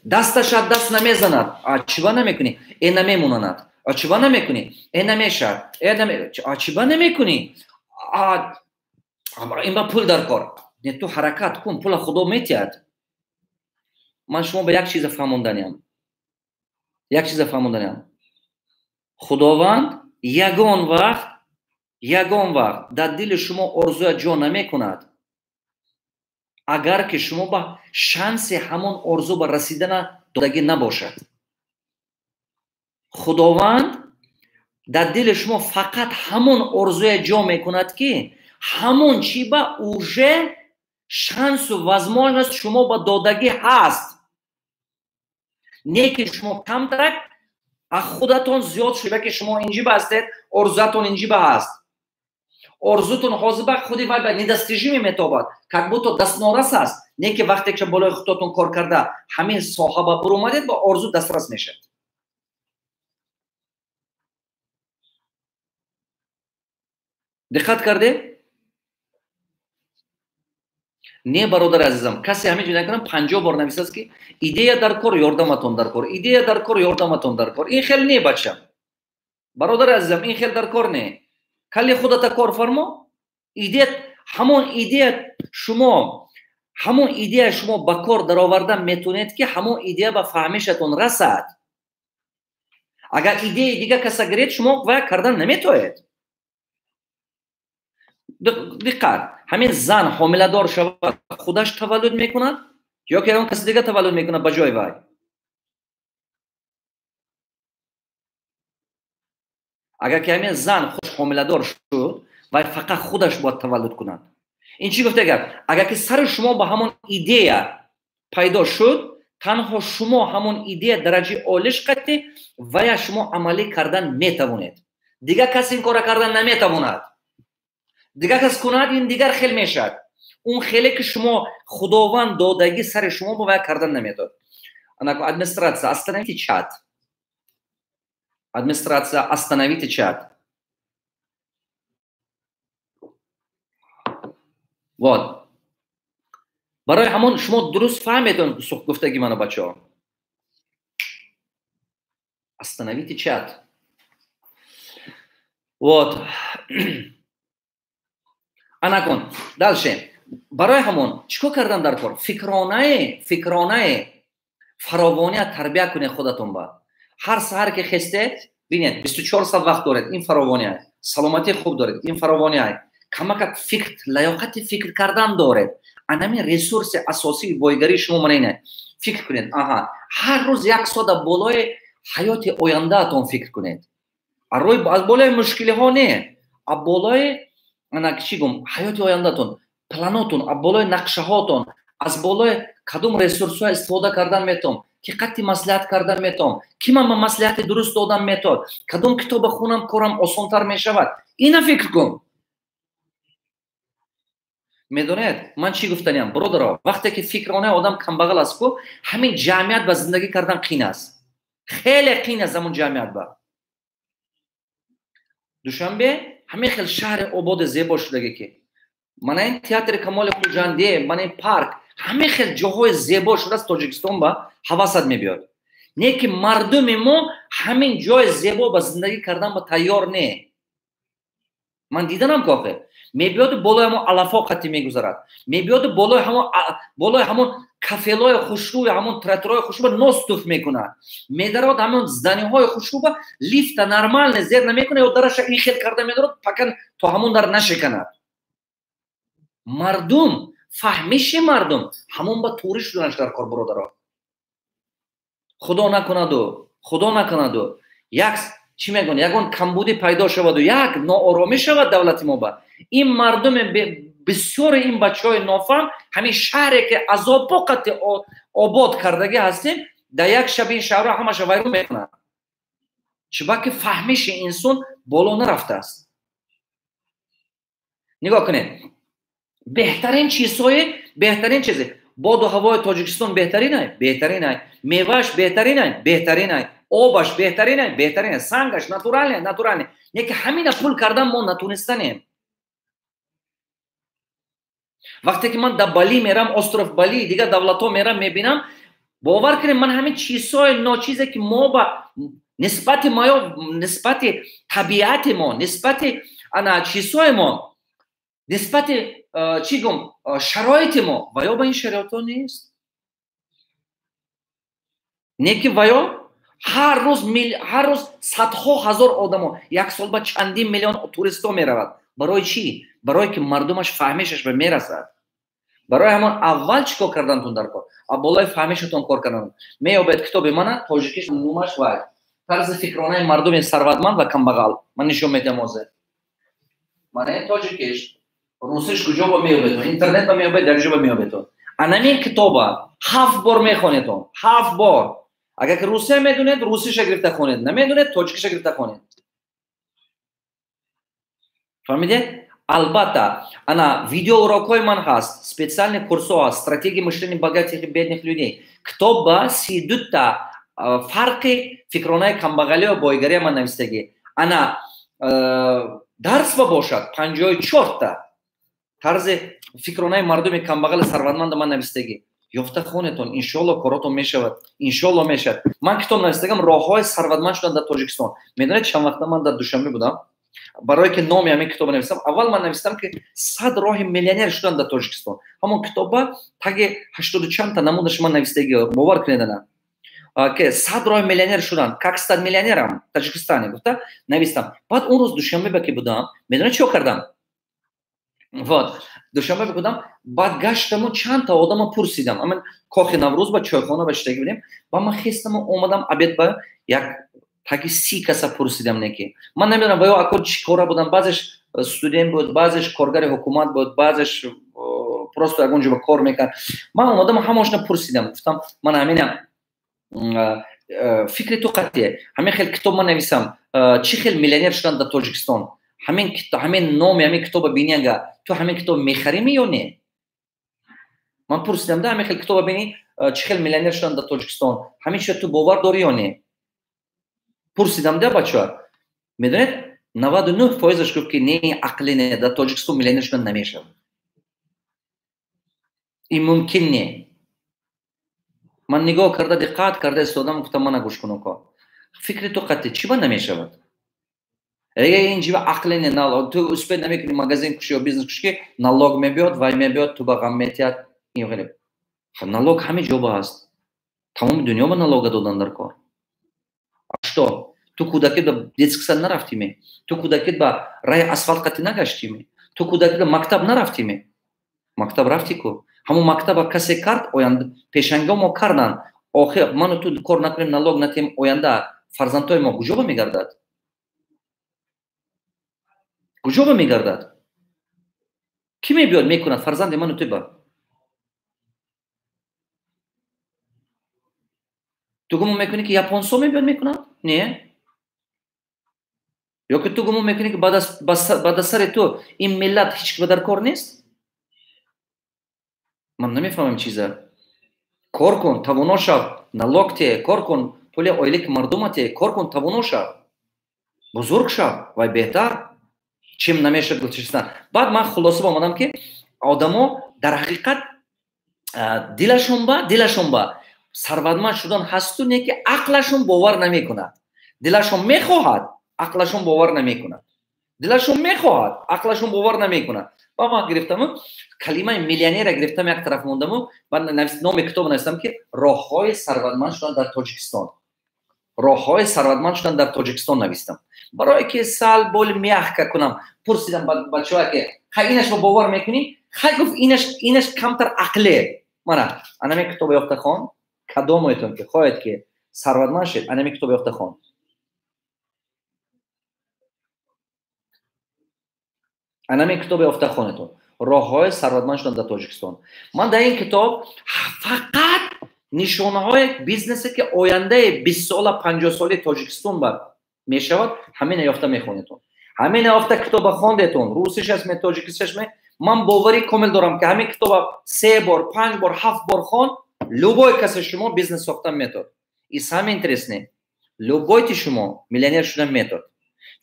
дасташ аз даст намезанад. А чиба намекунӣ? Э намемонанад. А чиба намекунӣ? Э намешавад. А чиба намекунӣ? Ин ба пул дар кор. Не, ту ҳаракат кун, пула Худо метиҳад. Ман шумо ба як чиза фаҳмонданиям. Як чиза фаҳмонданиям. Худованд ягон вақт дар дили шумо орзуя ҷо намекунад, агар ки шумо ба шанси ҳамон орзу ба расидана додагӣ набошад. Худованд дар дили шумо фақат ҳамон орзуя ҷо мекунад, ки ҳамон чи ба уже шансу возможность шумо ба додагӣ ҳаст. Не ки шумо камтарак, а худатон зиёд шуда, ки шумо инҷиба ҳастед, орзуатон инҷиба ҳаст. Орзутон ҳозир ба худи вай ба недостижимый метобад, как будто дастнорас аст. Не ки вақте ки болои худатон кор карда ҳамин соҳа ба буромадед, ба орзу дастрас мешавад. Диққат кардед? Не, бародари азизам, касе ҳамин ҷо накунам 50 бор нависаст, ки идея дар кор, ёрдаматон дар кор, идея дар кор, ёрдаматон дар кор. Ин хел не, бача. Бародари азизам, ин хел дар кор не. Калли худата кор фармо, идея, ҳамон идея шумо, ҳамон идея шумо ба кор даровардан метавонед, ки ҳамон идея ба фаҳмишатон расад. Агар идеяи дигар каса гиред, шумо вая кардан наметавонед. Диққат, ҳамин зан ҳомиладор шавад, худаш таваллуд мекунад ё ки ягон каси дигар таваллуд мекунад ба ҷои вай? Агар ки ҳамин зан худ ҳомиладор шуд, вай фақат худаш бояд таваллуд кунад. Ин чӣ гуфта гап? Агар ки сари шумо ба ҳамон идея пайдо шуд, танҳо шумо ҳамон идея дараҷаи олиш қатӣ вая шумо амалӣ кардан метавонед. Дигар кас ин кора кардан наметавонад. Дигар кас кунад, ин дигар хел мешавад. Он хеле ки шумо Худованд додагӣ сари шумо ба вая кардан наметавонад. Администрация, остановите чат. Администрация, остановите чат. Вот. Барои ҳамон шумо дуруст фаҳмед гуфтаги мана, бачаҳо. Остановите чат. Вот. Анакун. Дальше. Барои ҳамон чӣ кор кардан дар кор? Фикронаи фаровония тарбия кунед худатон ба. Ҳар саҳар ки хестед, бинед, 24 соат вақт доред, ин фаровония. Саломатии хуб доред, ин фаровония. Камакак фикр, лаёқати фикр кардан доред. Анами ресурси асосии бойгарии шумо мана ине. Фикр кунед. Аҳа, ҳар рӯз як соат болои ҳаёти ояндаатон фикр кунед. Аз болои мушкилиҳо не, а болои ана чӣ гум, ҳаёти ояндатон, планотон, аз болои нақшаҳотон, аз болои кадом ресурсҳо истифода кардан метавон, ки қатъи маслиҳат кардан метавон, ки ман ба маслиҳати дуруст додан метавон, кадом китоба хунам корам осонтар мешавад. Ина фикр кун. Медонед, ман чӣ гуфтаниям, бародаро, вақте ки фикронаи одам камбағал аст, ку ҳамин ҷамъият ба зиндагӣ кардан қин аст. Хеле қин аст ҳамун ҷамъият ба. Душанбе ҳамин хел шаҳри ободи зебо шудагӣ ки. Мана ин театри Камоли Хуҷандӣ, мана ин парк, ҳамин хел ҷоҳои зебо шудааст Тоҷикистон ба ҳавасат мебиёд. Не ки мардуми мо ҳамин ҷои зебо ба зиндагӣ кардан ба тайёр не. Ман диданам ки охир. Мебиёду болои ҳамон алафо қатӣ мегузарад. Мебиёду болои ҳамон кафелои хушрӯи, ҳамон тротурои хушрӯ нос туф мекунад. Медарод ҳамон зданиҳои хушрӯ ба лифта нормально зер намекунад ё дараша ин хел карда медарод, пакан то ҳамон дар нашиканад. Мардум, фаҳмиши мардум ҳамон ба тури шуданаш дар кор, бародаро. Худо накунаду, худо накунаду. Як чӣ мегӯянд, ягон камбудӣ пайдо шаваду як нооромӣ шавад давлати мо ба. Ин мардуми бисёри ин бачаҳои нофаҳм ҳамин шаҳре ки азобо қати обод кардагӣ ҳастем, дар як шаб ин шаҳрро ҳамаша вайрон мекунад. Чунки фаҳмиши инсон боло нарафтааст. Нигоҳ кунед. Беҳтарин чизҳои, беҳтарин чизе. Боду ҳавои Тоҷикистон беҳтаринай? Беҳтаринай. Мевааш беҳтаринай? Беҳтаринай. Обаш беҳтаринай? Беҳтаринай. Сангаш натуральный, натуральный. Не ки ҳамина пул кардан мо натунистанем. Вақте ки ман дар Бали мерам, остров Бали, дигар давлатҳо мерам, мебинам, бовар кунед, ман ҳамин чизҳои ночизе ки мо ба нисбати маё, нисбати табиати мо, нисбати ана чизҳои мо, нисбати чӣ гум, шароити мо, ва ё ба ин шароитҳо нест. Не ки ва ё ҳар рӯз садҳо ҳазор одамо, як сол ба чандин миллион туристҳо меравад. Барои чӣ? Барое ки мардумаш фаҳмишаш ба мерасад. Барои ҳамон аввал чӣ кор кардантон дар кор? Болои фаҳмишатон кор кардан. Меёбед китоби мана, тоҷикиш номаш вай. Тарзи фикронаи мардуми сарватманд ва камбағал. Ман нишон медиҳам ҳозир. Мана ин тоҷикиш, русиш куҷо ба меёбед? Интернет ба меёбед, дар ҷо ба меёбед. Анамин китоба 7 бор мехонедон, 7 бор. Агар ки русия медонед, русиша гирифта хонед, намедонед, тоҷикиша гирифта хонед. Фаҳмидед? Албатта, ана видеоурокҳои ман ҳаст, специальный курсҳо ҳаст, стратегия мышления богатых и бедных людей. Китоб ба 32 фарқи фикронаи камбағалӣ ва бойгария ман навистагӣ. Ана дарс ба бошад 54та тарзи фикронаи мардуми камбағали сарватманда ман навистагӣ. Ёфта хонетон, иншоалло коротон мешавад, иншоалло мешавад. Ман китоб навистагам роҳҳои сарватманд шудан дар Тоҷикистон. Медонед чанд вақта ман дар Душанбе будам? Барое ки номи ҳамин китобро навистам, аввал ман навистам ки 100 роҳи миллионер шудан дар Тоҷикистон. Ҳамон китоба таги 80 чандта намунаш ман навистагӣ, бовар кунед ана. Ки 100 роҳи миллионер шудан, как стать миллионером в Таджикистане, гуфта навистам. Баъд он рӯз Душанбе ба ки будам, медонед чӣ кардам? Вот, Душанбе будам, баъд гаштаму чандта одамо пурсидам. Амин кохи Наврӯз ба чойхона ба шиштагӣ будем. Ба ман хестаму омадам обед ба як таги 30 каса пурсидам неки. Ман намедонам ва ё ако чӣ кора будам, баъзеш студент буд, баъзеш коргари ҳукумат буд, баъзеш просто ягон ҷо ба кор мекард. Ман омадам ҳамашона пурсидам, гуфтам ман ҳамина фикри ту қатъие, ҳамин хел китоб ман нависам, чӣ хел миллионер шудан дар Тоҷикистон? Ҳамин номи ҳамин китоба бини, ага ту ҳамин китоб мехарими ё не? Ман пурсидам да ҳамин хел китоба бини, чӣ хел миллионер шудан дар Тоҷикистон, ҳамин чиза ту бовар дорӣ ё не? Пурсидам да бачаҳо. Медонед, 99%-аш гуфт ки не, ақле не, дар Тоҷикистон миллионер шудан намешавад. Ин мумкин не. Ман нигоҳ карда, диққат карда истодам, гуфтам мана гӯш кун око. Фикри ту қатъи чӣ ба намешавад? Ин ҷиба ақле не, ту успед намекунӣ магазин куши ё бизнес куши, ки налог мебиёд, вай мебиёд, ту ба ғам метиҳад. Ин хеле. Налог ҳаме ҷо ба ҳаст. Тамоми дунё ба налога додан дар кор. А что? Ту кӯдакит ба детский сад нарафтиме? Ту кӯдакит ба раи асфалт қатӣ нагаштиме? Ту кӯдакит ба мактаб нарафтиме? Мактаб рафтӣ ку? Ҳамон мактаба касе кард, оянда пешанго мо кардан. Охир ману ту кор накунем, налог натем, оянда фарзандҳои мо куҷо ба мегардад? Куҷо ба мегардад? Кӣ мебиёд мекунад фарзанди ману ту ба? Ту гумон мекунӣ ки японсо мебиёд мекунад? Не. Ё ки ту гумон мекунӣ ки баъд аз сари ту ин миллат ҳеҷ ки дар кор нест? Ман намефаҳмам чиза. Кор кун, тавоно шав, налог те, кор кун, Пули оилаки мардумате, кор кун, тавоно шав, бузург шав, вай беҳтар, чем намешад гулчистан. Баъд ман хулоса омадам, ки одамо дар ҳақиқат дилашон ба сарватманд шудан ҳасту, не ки ақлашон бовар намекунад. Дилашон мехоҳад, ақлашон бовар намекунад. Дилашон мехоҳад, ақлашон бовар намекунад. Ба ман гирифтаму калимаи миллионера гирифтам, як тараф мондаму, ба номи китоб навистам, ки «Роҳҳои сарватманд шудан дар Тоҷикистон». «Роҳҳои сарватманд шудан дар Тоҷикистон» навистам, барое ки сал бол мягко кунам. Пурсидам бачаҳое, ки хай, инашро бовар мекунӣ? Хай, гуфт, инаш камтар ақле. Мана анаме китоба ёфта хон. Кадомоятон ки хоҳед, ки сарватманд шед, анаме китоба ёфта хон. Анаме китоба ёфта хонетон, «Роҳҳои сарватманд шудан дар Тоҷикистон». Ман дар ин китоб фақат нишонаҳои бизнесе, ки ояндаи 20 сола, 50-солаи Тоҷикистон ба мешавад, ҳамина ёфта мехонетон. Ҳамина ёфта китоба хондетон, русиш аст ме, тоҷикисаш ме, ман боварӣ комил дорам, ки ҳамин китоба се бор, панҷ бор, ҳафт бор хон, любой касе шумо бизнес сохтан метод. И самое интересное, любой ти шумо миллионер шудан метод.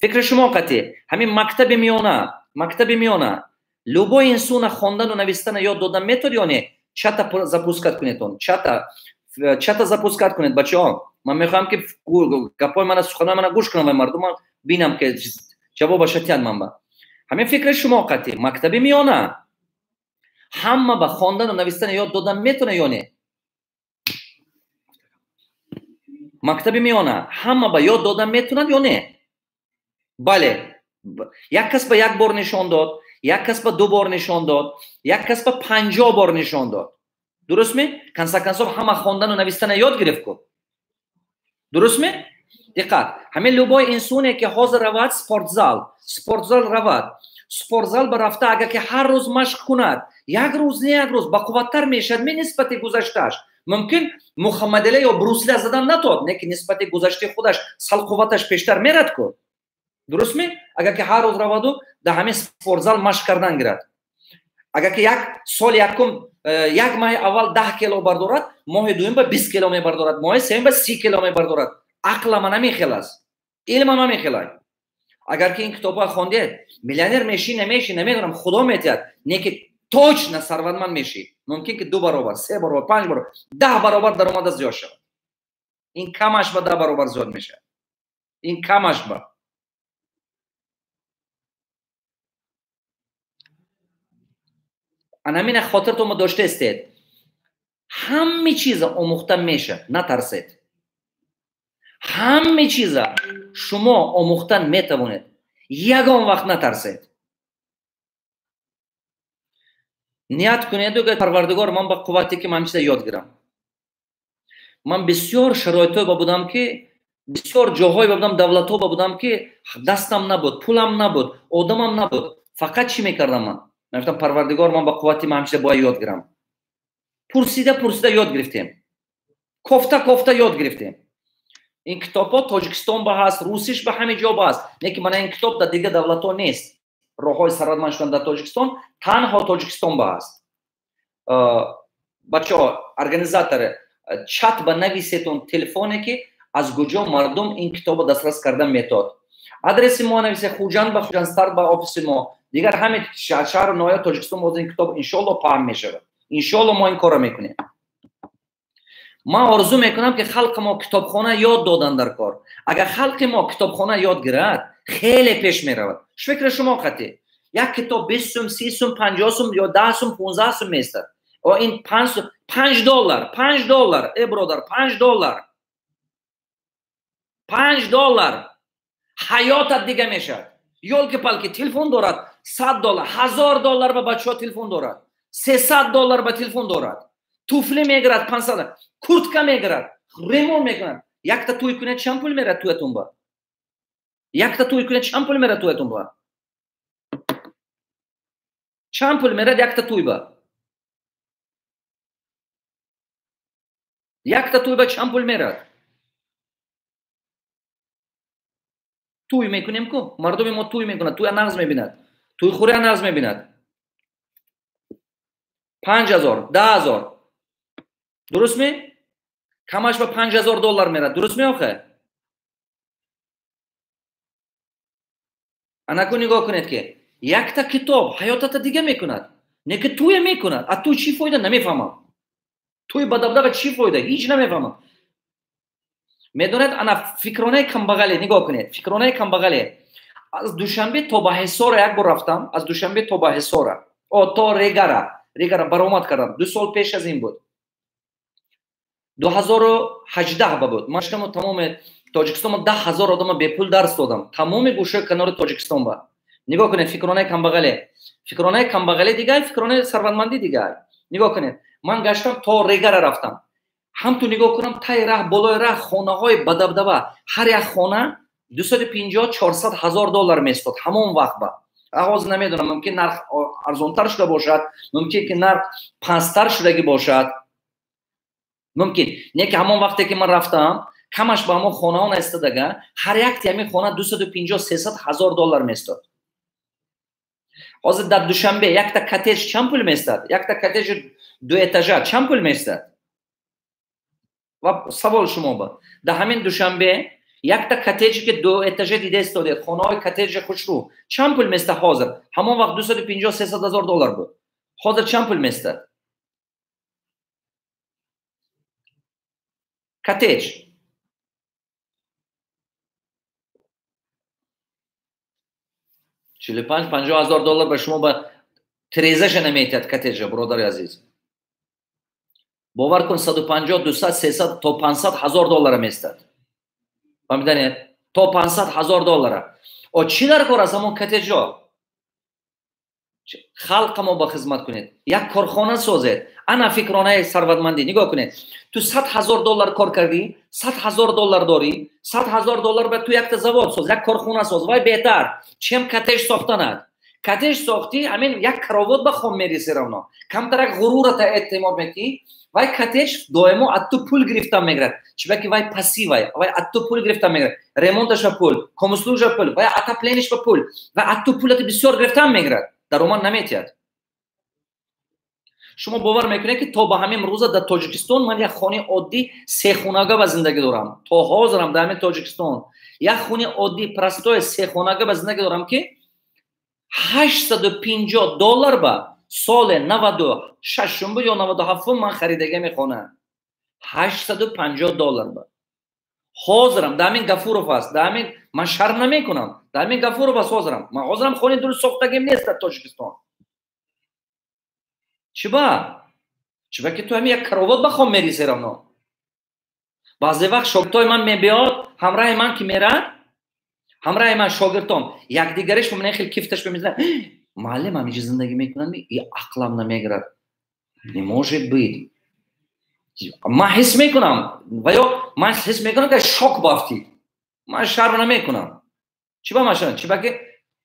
Фикри шумо қатъи ҳамин мактаби миёна любой инсона хондану навистана ёд додан метод ё не? Чата запускать кунедон, чата запускать кунед, бачаҳо. Ман мехоҳам, ки гапҳои мана, суханои мана гӯш кунам ва мардума бинам, ки ҷавобаша тиҳанд. Ман ба ҳамин фикри шумо қатъи мактаби миёна ҳама ба хондану навистана ёд додан метавона ё не? Мактаби миёна ҳама ба ёд додан метавонад ё не? Бале. Як кас ба як бор нишон дод, як кас ба ду бор нишон дод, як кас ба 50 бор нишон дод. Дуруст ме? Конце концов ҳама хондану навистана ёд гирифт ку, дуруст ме? Диққат, ҳамин любой инсоне, ки ҳозир равад спортзал равад, спортзал ба рафта, агар ки ҳар рӯз машқ кунад, як рӯз не, як рӯз бақувваттар мешавад ме нисбати гузаштааш? Мумкин, Мухаммадалӣ ё Брусли задан натод, не ки нисбати гузаштаи худаш сал қувваташ пештар мерад ку, дуруст ме? Агар ки ҳар рӯз раваду дар ҳамин спортзал машқ кардан гирад, агар ки як сол якум як моҳи аввал 10 кило бардорад, моҳи дуюм ба 20 кило мебардорад, моҳи сеюм ба 30 кило мебардорад. Ақлама намехел аст, илмам намехелад. Агар ки ин китобҳо хондед, миллионер мешӣ, намешӣ, намедонам, Худо метиҳад, не ки точно сарватманд мешӣ. Мумкин, ки ду баробар, се баробар, панҷ баробар, 10 баробар даромада зиёд шавад. Ин камаш ба 10 баробар зиёд мешавад, ин камаш ба. Анамина хотиртонро дошта истед: ҳаме чиза омӯхта мешавад, натарсед. Ҳаме чиза шумо омӯхтан метавонед, ягон вақт натарсед. Ният кунеду гӯед: «Парвардигор, ман ба қуввате, ки ман чиза ёд гирам». Ман бисёр шароитҳое ба будам, ки бисёр ҷоҳое ба будам, давлатҳо ба будам, ки дастам набуд, пулам набуд, одамам набуд. Фақат чӣ мекардам ман? Ман гуфтам: «Парвардигор, ман ба қуввати ман ҳамчиза бояд ёд гирам». Пурсида, пурсида ёд гирифтем, кофта, кофта ёд гирифтем. Ин китобҳо Тоҷикистон ба ҳаст, русиш ба ҳаме ҷо ба ҳаст, не ки мана ин китоб дар дигар давлатҳо нест. «Роҳҳои сарватманд шудан дар Тоҷикистон» танҳо Тоҷикистон ба ҳаст. Бачаҳо, организаторы, чат ба нависетон телефоне, ки аз куҷо мардум ин китобо дастрас кардан метод. Адреси мо нависе: Хуҷанд ба Хуҷандстар ба офиси мо, дигар ҳаме шаҳру ноҳия Тоҷикистон боз ин китоб иншоалло паҳн мешавад. Иншоалло мо ин корро мекунем. Ман орзу мекунам, ки халқи мо китобхона ёд додан дар кор. Агар халқи мо китобхона ёд гирад, хеле пеш меравад. Фикри шумо қатъӣ, як китоб 20 сум, 30 сум, 50 сум ё 10 сум, 15 сум меистад. О, ин 5 доллар, 5 доллар, э бародар, 5 доллар, 5 доллар ҳаётат дига мешавад. Ёлки-палки, телефон дорад 100 доллар, 1000 доллар ба бачаҳо телефон дорад, 300 доллар ба телефон дорад, туфли мегирад 500, куртка мегирад, ремонт мекунад. Якта тӯй кунед, чанд пул мерад тӯятон ба? Якта тӯй кунед, чанд пул мерад тӯятон ба? Чанд пул мерад якта тӯй ба? Якта тӯй ба чанд пул мерад? Тӯй мекунем ку, мардуми мо тӯй мекунад, тӯя нағз мебинад, тӯйхӯрия нағз мебинад. 5000, 10 000, дуруст ме? Камаш ба $5000 мерад. Дуруст меохе? Анаку нигоҳ кунед, ки якта китоб ҳаётата дига мекунад. Не ки туя мекунад. А ту чӣ фоида намефаҳмам. Туи бадабдаба чӣ фоида? Ҳеҷ намефаҳмам. Медонед, ана фикронаи камбағале нигоҳ кунед. Фикронаи камбағале. Аз Душанбе то ба Ҳисора як бор рафтам. Аз Душанбе то ба Ҳисора. О, то Регара. Регара баромад кардам. 2 сол пеш аз ин буд. 2018 ба буд. Ман шумо тамоми Тоҷикистон 10,000 одама бепул дарс додам. Тамоми гӯшаи канори Тоҷикистон ба. Нигоҳ кунед, фикронаи камбағале. Фикронаи камбағале дигар, фикронаи сарватмандӣ дигар. Нигоҳ кунед. Ман гаштам то Регара рафтам. Ҳам ту нигоҳ кунам таи раҳ, болои раҳ хонаҳои бадабдаба. Ҳар як хона 250-400 ҳазор доллар местод ҳамон вақт ба. Ҳозир намедонам, мумкин нарх арзонтар шуда бошад, мумкин ки нарх пасттар шудагӣ бошад. Мумкин. Не ки ҳамон вақте ки ман рафтам, камаш ба ҳамон хонаҳо наистадага, ҳар якти ҳамин хона 250-300 ҳазор доллар местод. Ҳозир дар Душанбе якта коттедж чанд пул местад? Якта коттеджи ду этажа чанд пул местад? Ва савол шумо ба. Дар ҳамин Душанбе якта коттеджи ки ду этажа дида истодед, хонаҳои коттеджи хушрӯ чанд пул местад ҳозир? Ҳамон вақт 250-300 ҳазор доллар буд. Ҳозир чанд пул местад? Коттедж 45-50 ҳазор доллар ба шумо ба тирезаша наметиҳад коттеджа, бародари азиз. Бовар кун, 150, 200, 300 то 500 ҳазор доллара местад. Фаҳмиданед? То 500 ҳазор доллара. О, чӣ дар кор аст ҳамон коттеджо? Халқа мо ба хизмат кунед. Як корхона созед. Ана фикронаи сарватмандӣ. Нигоҳ кунед. Ту 100 ҳазор доллар кор кардӣ, 100 ҳазор доллар дорӣ, 100 ҳазор доллар ба ту якта завод соз, як корхона соз. Вай беҳтар, чем коттедж сохтанад. Коттедж сохтӣ, ҳамин як каровот ба хом мериси равно. Камтарак ғурурата эътимод мекунӣ, вай коттедж доимо аз ту пул гирифтан мегирад. Чунки вай пассивай, вай аз ту пул гирифтан мегирад. Ремонташ ба пул, комуслужа пул, вай отоплениш ба пул, вай аз ту пулати бисёр гирифтан мегирад. Даромад наметиҳад. Шумо бовар мекунед, ки то ба ҳамин рӯза дар Тоҷикистон ман як хонаи оддӣ сехонага ба зиндагӣ дорам. То ҳозирам дар ҳамин Тоҷикистон як хонаи оддӣ простой сехонага ба зиндагӣ дорам, ки $850 ба соли 96 буд ё 97 ман харидагиами хона. $850 ба. Ҳозирам дар ҳамин Гафуров аст, дар ҳамин ман шарм намекунам, дар ҳамин Гафуров аст ҳозирам. Ман ҳозирам хонаи дуруст сохтагим нест дар Тоҷикистон. Чиба? Чиба ки ту ҳамин як каровот ба хом мериси равно. Баъзе вақт шогирдҳои ман мебиёд, ҳамраҳи ман ки мерад, ҳамраҳи ман шогирдон якдигариш ба ман хел кифташ мезанад. Муаллим ҳаминҷо зиндагӣ мекунад, и ақлам намегирад. Не может быть. Ман ҳис мекунам, ва ё ман ҳис мекунам, ки шок бафтид. Ман шарм намекунам. Чиба ман шарм? Чиба ки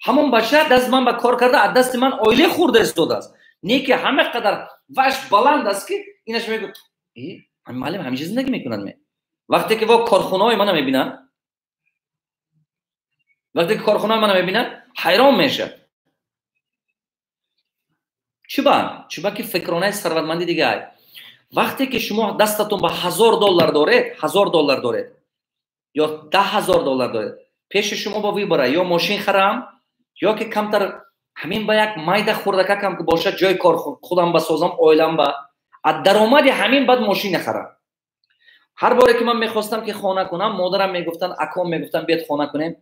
ҳамон бача даст ман ба кор карда, аз дасти ман оила хӯрда истодааст. Не ки ҳама қадар ваш баланд аст, ки инаш мегӯяд, муаллим ҳаминҷо зиндагӣ мекунад ме. Вақте ки во корхонаҳои мана мебинад, вақте ки корхонаҳои мана мебинад, ҳайрон мешавад. Чиба? Чиба ки фикронаи сарватмандӣ дигар. Вақте ки шумо дастатон ба $1000 доред, $1000 доред ё $10,000 доред, пеши шумо ба выбора ё мошин харам, ё ки камтар ҳамин ба як майда хурдакакам ки бошад, ҷои кор худам басозам, оилам ба аз даромади ҳамин баъд мошина харам. Ҳар боре ки ман мехостам ки хона кунам, модарам мегуфтанд, аком мегуфтанд, биёд хона кунем.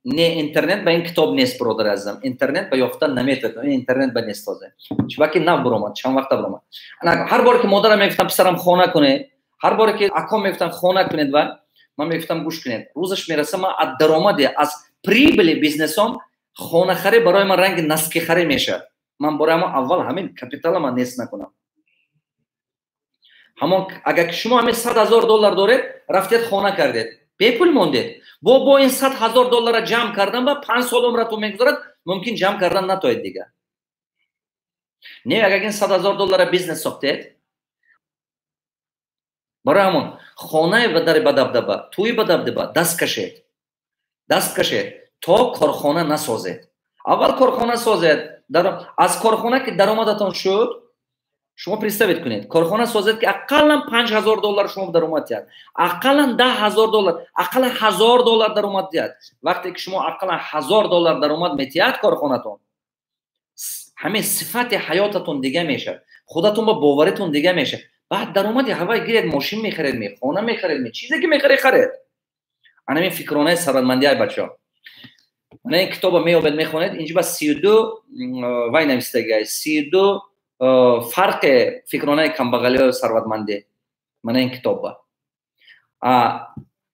Не, интернет ба ин китоб нест, бародари азизам. Интернет ба ёфтан наметавонад, интернет ба нест ҳозир. Чунки нав баромад, чанд вақта баромад. Ҳар боре ки модарам мегуфтанд, писарам хона кунед, ҳар боре ки аком мегуфтанд хона кунед, ва ман мегуфтам гӯш кунед, рӯзаш мераса ман аз даромади, аз прибыли бизнесом хонахарӣ барои ман ранги наскихарӣ мешавад. Ман барои ҳамон аввал ҳамин капитала ман нест накунам. Ҳамон агар ки шумо ҳамин $100,000 доред, рафтед хона кардед, бепул мондед. Бо ин $100,000 ҷамъ кардан ба 5 сол умратон мегузарад, мумкин ҷамъ кардан натоед дигар. Не, агар ин $100,000 бизнес сохтед, барои ҳамон хонаи дари бадабдаба, тӯи бадабдаба даст кашед. Даст кашед то корхона насозед. Аввал корхона созед. Аз корхона ки даромадатон шуд, Шумо представить кунед, корхона созед, ки ақаллан $5000 шумо даромад диҳад, ақаллан $10,000, ақаллан $1000 даромад диҳад. Вақте ки шумо ақаллан $1000 даромад метиҳад корхонатон, ҳамин сифати ҳаётатон дига мешавад, худатон ба боваритон дига мешавад. Баъд даромади ҳавай гиред, мошин мехаред, хона мехаред, чизе ки мехаред, харед. Ана ин фикронаи сарватмандиай, бачаҳо. Мана ин китоба меёбед, мехонед, инҷа ба 32 вай навистагиай, 32 фарқи фикронаи камбағалиҳои сарватмандӣ. Мана ин китобба.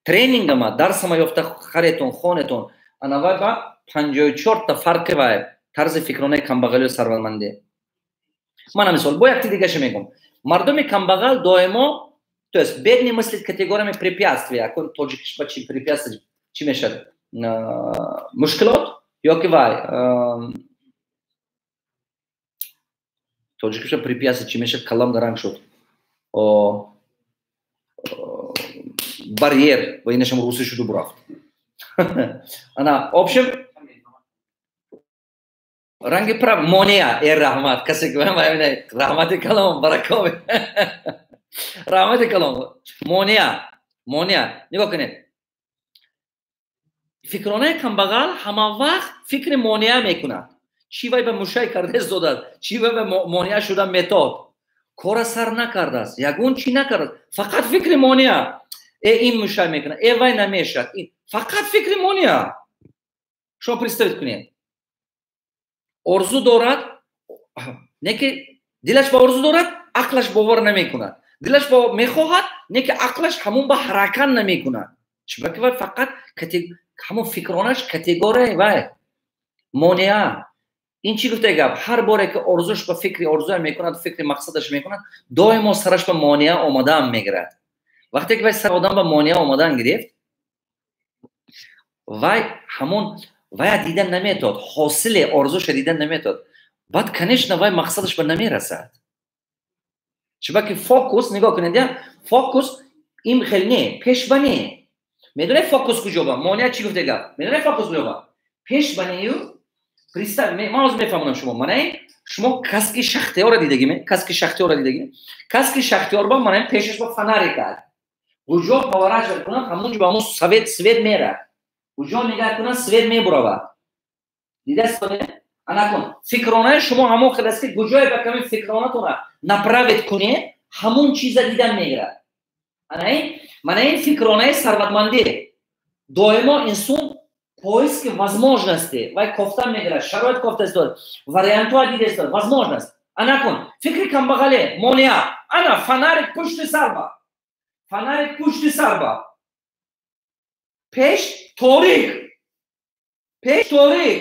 Тренингама, дарсама ёфта харетон, хонетон. Ана вай ба 54 та фарқи вай тарзи фикронаи камбағалиҳои сарватмандӣ. Мана мисол, бо якти дигаша мегӯм. Мардуми камбағал доимо, то есть бедный мыслит категориями препятствия. Акун тоҷикиш ба чи препятствие чи мешавад? Мушкилот ё ки вай тоҷикиша препятствие чи мешавад? Калам даранг шуд. Барьер, ва инашам русӣ шуду бурафт. Ана, общем, ранги прав монеа. Э, раҳмат, касе ки раҳмати калом, баракоби. Раҳмати калом. Монеа, монеа. Нигоҳ кунед. Фикронаи камбағал ҳама вақт фикри монеа мекунад. Чӣ вай ба мушай карда истодааст, чӣ вай ба монеа шуда метод. Кора сар накардааст, ягон чӣ накардааст, фақат фикри монеа. Э, ин мушай мекунад, э, вай намешавад. Фақат фикри монеа. Шумо представить кунед. Орзу дорад, не ки дилаш ба орзу дорад, ақлаш бовар намекунад. Дилаш ба мехоҳад, не ки ақлаш ҳамон ба ҳаракат намекунад. Чунки вай фақат ҳамон фикронаш категорияи вай монеа. Ин чӣ гуфта гап? Ҳар боре ки орзуш ба фикри орзуя мекунад, фикри мақсадаш мекунад, доимо сараш ба монеа омадан мегирад. Вақте ки вай сар одам ба монеа омадан гирифт, вай ҳамон вая дидан наметод, ҳосили орзуша дидан наметод. Баъд, конечно, вай мақсадаш ба намерасад. Чунки фокус, нигоҳ кунед, фокус ин хел не, пеш ба не. Медонед фокус куҷо ба? Монеа чӣ гуфта гап? Медонед фокус куҷо ба? Пеш ба нею. Представь, ман ҳозир мефаҳмонам шумо. Мана ин шумо каски шахтиёра дидагиме? Каски шахтиёра дидагиме? Каски шахтиёр ба мана ин пешаш ба фонарик аст. Куҷо поворачивать кунад, ҳамон ҷо ба ҳамон свет мерад. Куҷо нигаҳ кунад, свет мебуравад. Дидаст? Ана кун. Фикронаи шумо ҳамон хел аст, ки куҷое ба ками фикронатонро направить кунед, ҳамон чиза дидан мегирад. Ана ин, мана ин фикронаи сарватмандӣ. Доимо инсон поиски возможности, вай кофта мегирад, шароит кофта истод, вариантҳо дида истод, возможность. Ана кун, фикри камбағале, монеа. Ана фонарик пушти сарба. Фонарик пушти сарба. Пеш торик. Пеш торик.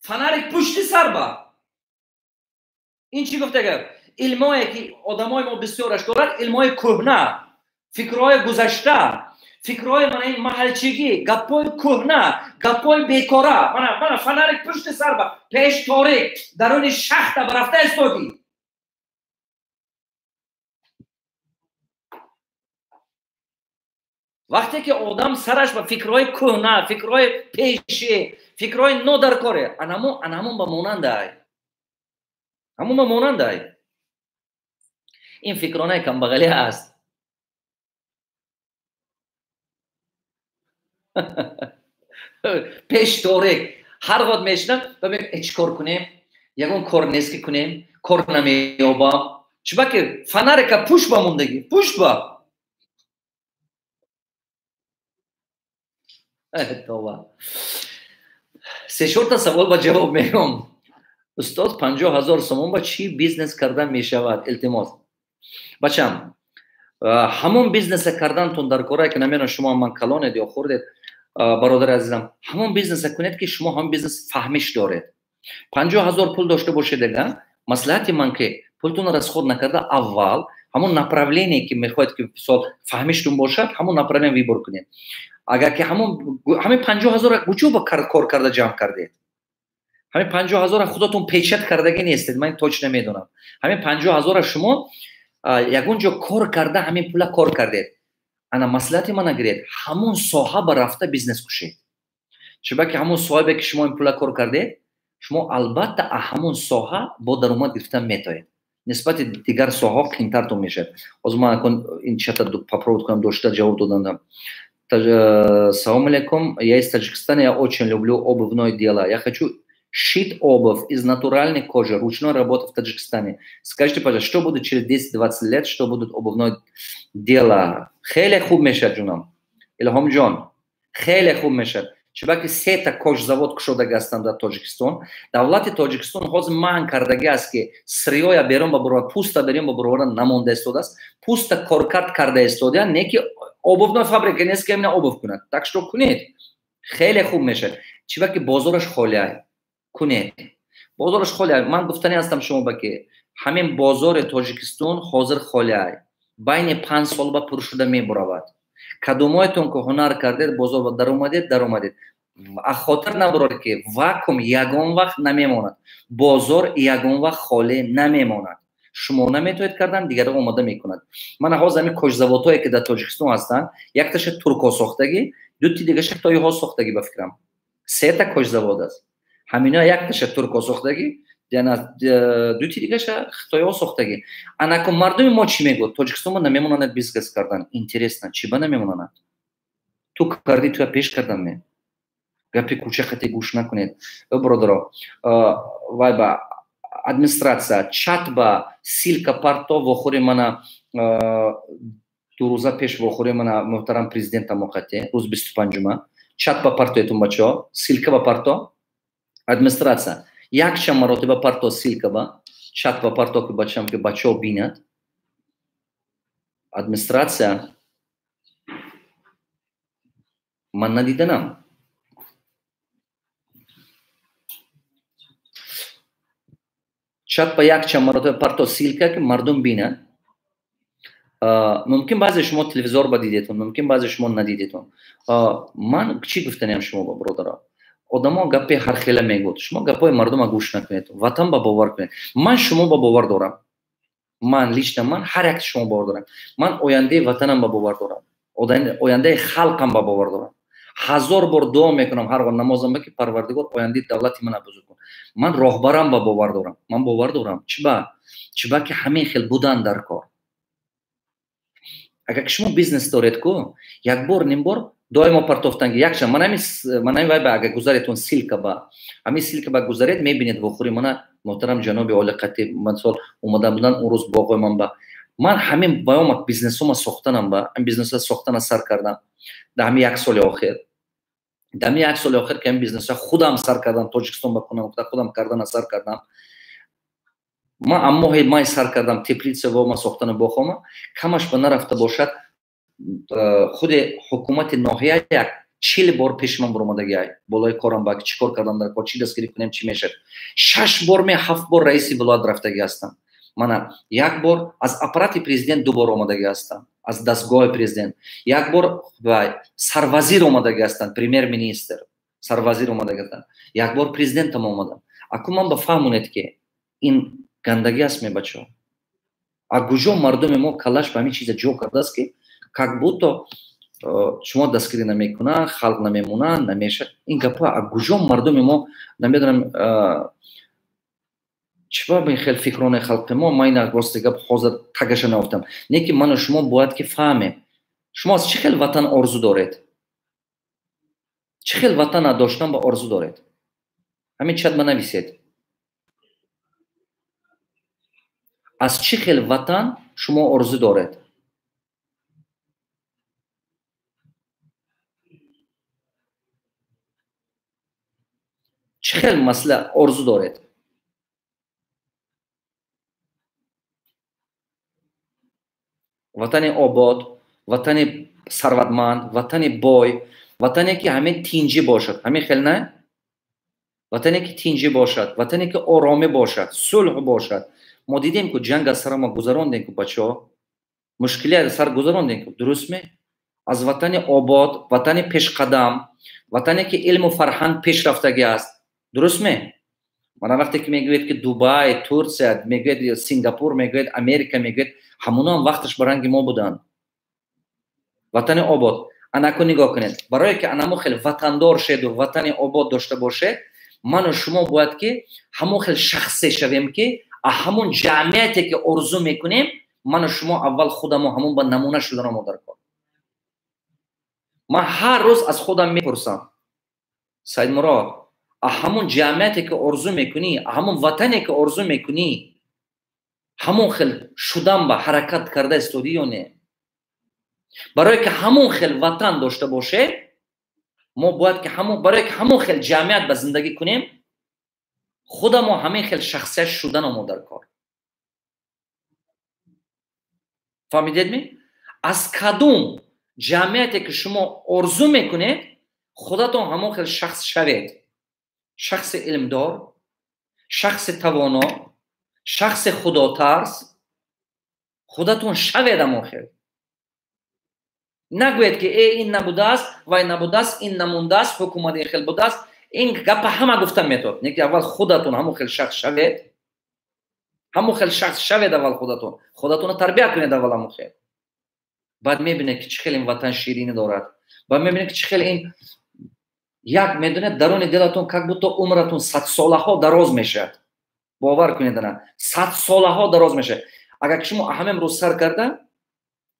Фонарик пушти сарба. Ин чӣ гуфта гап? Илмое ки одамои мо бисёраш дорад, илмои кӯҳна, фикрҳои гузашта, фикрҳои мана ин маҳалчигӣ, гапҳои кӯҳна, гапҳои бекора. Мана, мана фонарик пушти сарба, пеш торик, даруни шахта барафта истодӣ. Вақте ки одам сараш ба фикрҳои кӯҳна, фикрҳои пеши, фикрҳои нодаркоре, анамон ба монандай. Ҳамон ба монандай. Ин фикронаи камбағалӣ аст. Пеш торик. Ҳар вақт мешинам ва мегӯям, чӣ кор кунем? Ягон кор нест ки кунем, кор намеёбам. Чунки фонарика пушт ба мондагӣ, пушт ба. Това. Се-чорта савол ба ҷавоб мегӯям. Устод, 50,000 сомон ба чӣ бизнес кардан мешавад? Илтимос. Бачам, ҳамон бизнеса кардантон дар корае ки намедонам шумо ман калонед ё хурдед, бародари азизам, ҳамон бизнеса кунед ки шумо ҳамон бизнес фаҳмиш доред. 50,000 пул дошта бошед, ага, маслиҳати ман ки пултонро расход накарда аввал ҳамон направление ки мехоҳед ки мисол фаҳмиштон бошад, ҳамон направление выбор кунед. Агар ки ҳамон ҳамин 50,000 куҷо ба кор карда ҷамъ кардед? Ҳамин 50,000 худатон печат кардагӣ нестед, ман точно медонам. Ҳамин 50,000 шумо ягон ҷо кор карда ҳамин пула кор кардед. Ана маслиҳати мана гиред, ҳамон соҳа ба рафта бизнес кушед. Чунки ҳамон соҳибе ки шумо ин пула кор кардед, Шумо албатта ҳамон соҳа бо даромад гирифтан метавонед. Нисбати дигар соҳаҳо қиинтартон мешавад. Ҳозир ман акун ин чата попробовать кунам дошта ҷавоб доданам. Салом алейкум, я из Таджикистана, я очень люблю обувное дело. Я хочу шить обувь из натуральной кожи, ручной работы в Таджикистане. Скажите, пожалуйста, что будет через 10-20 лет, что будет обувное дело? Хеле хуб мешад, ҷунам. Илҳом ҷон, хеле хуб мешад. Чунки сета кожзавод кушодаги ҳастанд дар Тоҷикистон. Давлати Тоҷикистон ҳозир манъ кардаги аст, ки сырьё я берун ба бурова, пӯста берун ба буровардан намонда истодааст. Пӯста коркард карда истодаанд, не ки обувной фабрика нест, ки ҳамина обув кунад. Так что кунед. Хеле хуб мешад. Чунки бозораш холиай. Кунед. Бозораш холиай. Ман гуфтани ҳастам шумо ба ки ҳамин бозори Тоҷикистон ҳозир холиай. Байни 5 сол ба пур шуда мебуравад. Кадомоятон ки ҳунар кардед, бозор ба даромадед, даромадед. А хотир набароред, ки вакуум ягон вақт намемонад. Бозор ягон вақт холӣ намемонад. Шумо наметавонед кардан, дигарон омода мекунад. Мана ҳозир ҳамин кожзаводҳое, ки дар Тоҷикистон ҳастанд, якташа туркҳо сохтагӣ, дути дигаша хитоиҳо сохтагӣ, ба фикрам. Сета кожзавод аст. Ҳамино якташа туркҳо сохтагӣ, дути дигаша хитоиҳо сохтагӣ. Анаку мардуми мо чӣ мегӯяд? Тоҷикистон мо намемонанд бизнес кардан. Интересно, чӣ ба намемонанд? Ту кардӣ, туя пеш кардан ме? Гапи кӯча қати гӯш накунед. Бародаро, вай ба администрация, чат ба ссылка парто вохӯри мана 2 рӯза пеш вохӯри мана муҳтарам президента моқате, рӯз 25-ума. Чат ба партоетун, бачаҳо, ссылка ба парто. Администрация якчанд маротиба парто ссылка ба чат ба парто, ки бачам, ки бачаҳо бинад. Администрация ман надиданам. Чат ба якчанд маротиба парто ссылка, ки мардум бинад. Мумкин баъзе шумо телевизор ба дидетон, мумкин баъзе шумо надидетон. Ман чӣ гуфтаниям шумо ба бародаро? Одамо гапи ҳархела мегӯд. Шумо гапҳои мардума гӯш накунед. Ватан ба бовар кунед. Ман шумо ба бовар дорам. Ман лично ман ҳар як шумо бовар дорам. Ман ояндаи ватанам ба бовар дорам. Ояндаи халқам ба бовар дорам. 1000 бор дуо мекунам ҳар бор намозам ба, ки Парвардигор ояндаи давлати мана бузург кун. Ман роҳбарам ба бовар дорам. Ман бовар дорам. Чиба? Чиба ки ҳамин хел будан дар кор. Агар ки шумо бизнес доред ку, як бор, ним бор доимо партофтанги якчанд ман ҳамин вай ба агар гузаретон ссылка ба ҳамин ссылка ба гузаред, мебинед вохӯри мана муҳтарам ҷаноби олиқати ман сол омада будан он рӯз боғои ман ба ман ҳамин баёма бизнесома сохтанам ба ҳамин бизнеса сохтана сар кардам дар ҳамин як соли охир. Дар ҳамин як соли охир ки ҳамин бизнеса худам сар кардам, Тоҷикистон ба кунам, худам кардана сар кардам. Ман аммо ҳей май сар кардам теплица вома сохтана боғома, камаш ба нарафта бошад, худи ҳукумати ноҳия як 40 бор пеши ман баромадагиай болои корам ба чӣ кор кардам дар кор, чӣ дастгирӣ кунем, чӣ мешавад. 6 бор ме 7 бор раиси вилоят рафтагӣ ҳастам. Мана як бор аз аппарати президент 2 бор омадагӣ ҳастам, аз дастгоҳи президент як бор сарвазир омадагӣ ҳастам, премьер-министр сарвазир омадагӣ ҳастам, як бор президентам омадам. Аку ман ба фаҳмонед, ки ин гандагӣ аст ме, бачаҳо. А куҷо мардуми мо калаш ба ҳамин чиза ҷо кардааст, ки как будто шумо дастгирӣ намекунанд, халқ намемонанд, намешад. Ин гапҳо а куҷо мардуми мо намедонам чӣ ба ин хел фикрони халқи мо. Ман ина рости гап ҳозир тагаша наёфтам. Не ки ману шумо бояд ки фаҳмем. Шумо аз чӣ хел ватан орзу доред? Чӣ хел ватана доштан ба орзу доред? Ҳамин чат ба нависед. Аз чӣ хел ватан шумо орзу доред? Чӣ хел масъала орзу доред? Ватани обод, ватани сарватманд, ватани бой, ватане ки ҳамин тинҷӣ бошад, ҳамин хел не? Ватане ки тинҷӣ бошад, ватане ки оромӣ бошад, сулҳ бошад. Мо дидем ку ҷанг аз сара мо гузарондем ку, бачаҳо, мушкилӣ аз сар гузарондем ку, дуруст ме? Аз ватани обод, ватани пешқадам, ватане ки илму фарҳанг пешрафтагӣ аст, дуруст ме? Мана вақте ки мегӯед ки Дубай, Турсия, мегӯед Сингапур, мегӯед Америка, мегӯед, ҳамоно ҳам вақташ ба ранги мо буданд. Ватани обод. Анаку нигоҳ кунед. Барое ки анамо хеле ватандор шеду ватани обод дошта бошед, Ману шумо бояд ки ҳамон хел шахсе шавем, ки ҳамон ҷамъияте ки орзу мекунем, ману шумо аввал худамо ҳамон ба намуна шуданамо дар кор. Ман ҳар рӯз аз худам мепурсам: Саидмурод, ҳамон ҷамъияте ки орзу мекунӣ, ҳамон ватане ки орзу мекунӣ, ҳамон хел шудан ба ҳаракат карда истодӣ ё не? Барое ки ҳамон хел ватан дошта бошед, мо бояд ки барое ки ҳамон хел ҷамъият ба зиндагӣ кунем, худамо ҳамин хел шахсият шуданамо дар кор. Фаҳмидедми? Аз кадом ҷамъияте ки шумо орзу мекунед, худатон ҳамон хел шахс шавед. Шахси илмдор, шахси тавоно, шахси худотарс, худатон шавед ҳамон хел. Нагӯед ки э ин набудааст, вай набудааст, ин намондааст, ҳукумат ин хел будааст. Ин гапа ҳама гуфта метавад. Не ки аввал худатон ҳамон хел шахс шавед. Ҳамон хел шахс шавед аввал худатон. Худатонро тарбия кунед аввал ҳамон хел. Баъд мебинед ки чӣ хел ин ватан ширинӣ дорад. Баъд мебинед ки чӣ хел ин як медонед даруни дилатон как будто умратон садсолаҳо дароз мешавад. Бовар кунед ана, садсолаҳо дароз мешавад. Агар ки шумо ҳамин рӯз сар карда,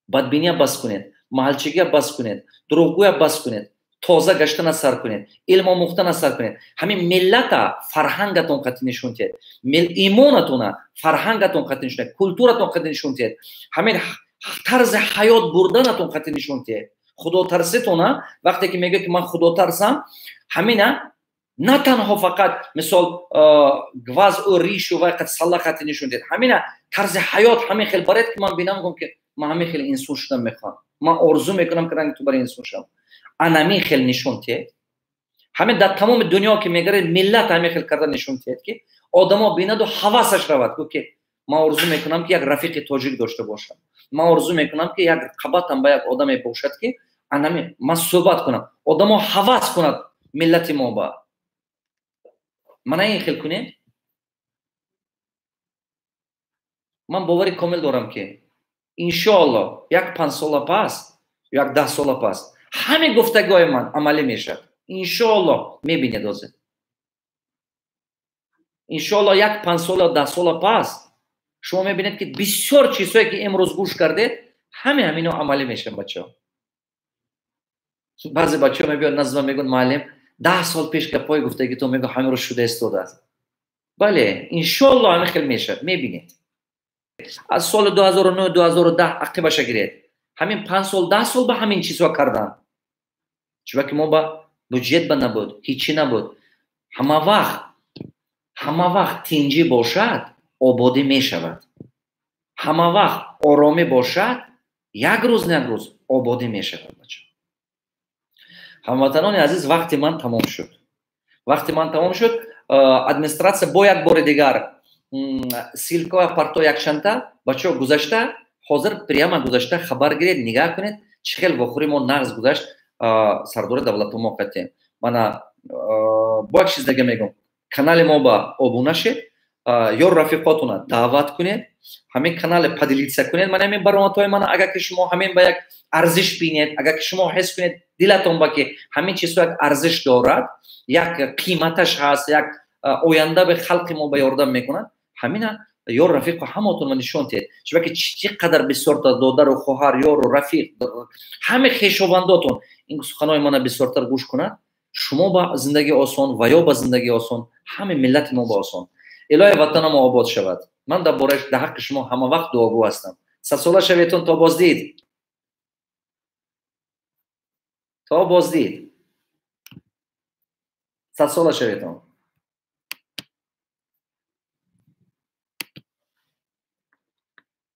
бадбиния бас кунед, маҳалчигия бас кунед, дурӯғгӯя бас кунед, тоза гаштана сар кунед, илм омӯхтана сар кунед, ҳамин миллата фарҳангатон қатъи нишон диҳед, имонатона фарҳангатон қатъи нишон диҳед, культуратон қатъи нишон диҳед, ҳамин тарзи ҳаёт бурданатон қатъи нишон диҳед. Худотарситона вақте ки мегӯяд ки ман худотарсам, ҳамина на танҳо фақат мисол гвазу ришу вай қад салла қатъи нишон диҳед, ҳамина тарзи ҳаёт ҳамин хел баред ки ман бинам гум ки ман ҳамин хел инсон шудам мехоҳам, ман орзу мекунам ки ранги ту барои инсон шавам. Анамин хел нишон диҳед. Ҳамин дар тамоми дунё ки мегаред, миллат ҳамин хел карда нишон диҳед ки одамо бинаду ҳавасаш равад, гӯ ки ман орзу мекунам ки як рафиқи тоҷик дошта бошам, ман орзу мекунам ки як қабатам ба як одаме бошад ки анами ман суҳбат кунам, одамо ҳавас кунад миллати мо ба. Мана ин хел кунед. Ман бовари комил дорам ки иншоалло як 5 сола пас, як 10 сола пас ҳамин гуфтагои ман амалӣ мешавад. Иншоалло мебинед ҳозир. Иншоалло як 5 сола, 10 сола пас шумо мебинед ки бисёр чизҳое ки имрӯз гӯш кардед, ҳамино амалӣ мешаванд бачаҳо. Баъзе бачаҳо мебиёнд назди ман мегӯянд: муаллим, 10 сол пеш гапҳои гуфтагӣ то мегӯ ҳамин рӯз шуда истодааст. Бале, иншоалло ҳамин хел мешавад, мебинед. Аз соли 2009 2010 ақибаша гиред. Ҳамин 5 сол 10 сол ба ҳамин чизҳо карданд. Чунки мо ба буҷет ба набуд, ҳичи набуд. Ҳама вақт тинҷӣ бошад, ободӣ мешавад. Ҳама вақт оромӣ бошад, як рӯз на як рӯз ободӣ мешавад бача. Ҳамватанони азиз, вақти ман тамом шуд. Вақти ман тамом шуд. Администратсия бо як бори дигар ссылка парто якшанта бачаҳо гузашта, ҳозир прямо гузашта хабар гиред, нигаҳ кунед чӣ хел вохӯри мо нағз гузашт сардори давлату мо қатем. Мана бо як чиз дига мегӯм: канали мо ба обуна шед, ё рафиқотуна даъват кунед, ҳамин канале поделиться кунед. Мана ҳамин баромадҳои мана агар ки шумо ҳамин ба як арзиш бинед, агар ки шумо ҳис кунед дилатон ба ки ҳамин чизҳо як арзиш дорад, як қиматаш ҳаст, як оянда ба халқи мо ба ёрдам мекунад, ҳамина ё рафиқу ҳамотонро нишон диҳед. Чунки чӣ қадар бисёртар додару хоҳар, ёру рафиқ, ҳаме хешовандотон ин суханои мана бисёртар гӯш кунад, шумо ба зиндагӣ осон ва ё ба зиндагӣ осон, ҳаме миллати мо ба осон. Илоҳи ватанамо обод шавад. Ман дар бораи дар ҳаққи шумо ҳама вақт дуогӯ ҳастам. Садсола шаветон то боздид. То боздид. Садсола шаветон.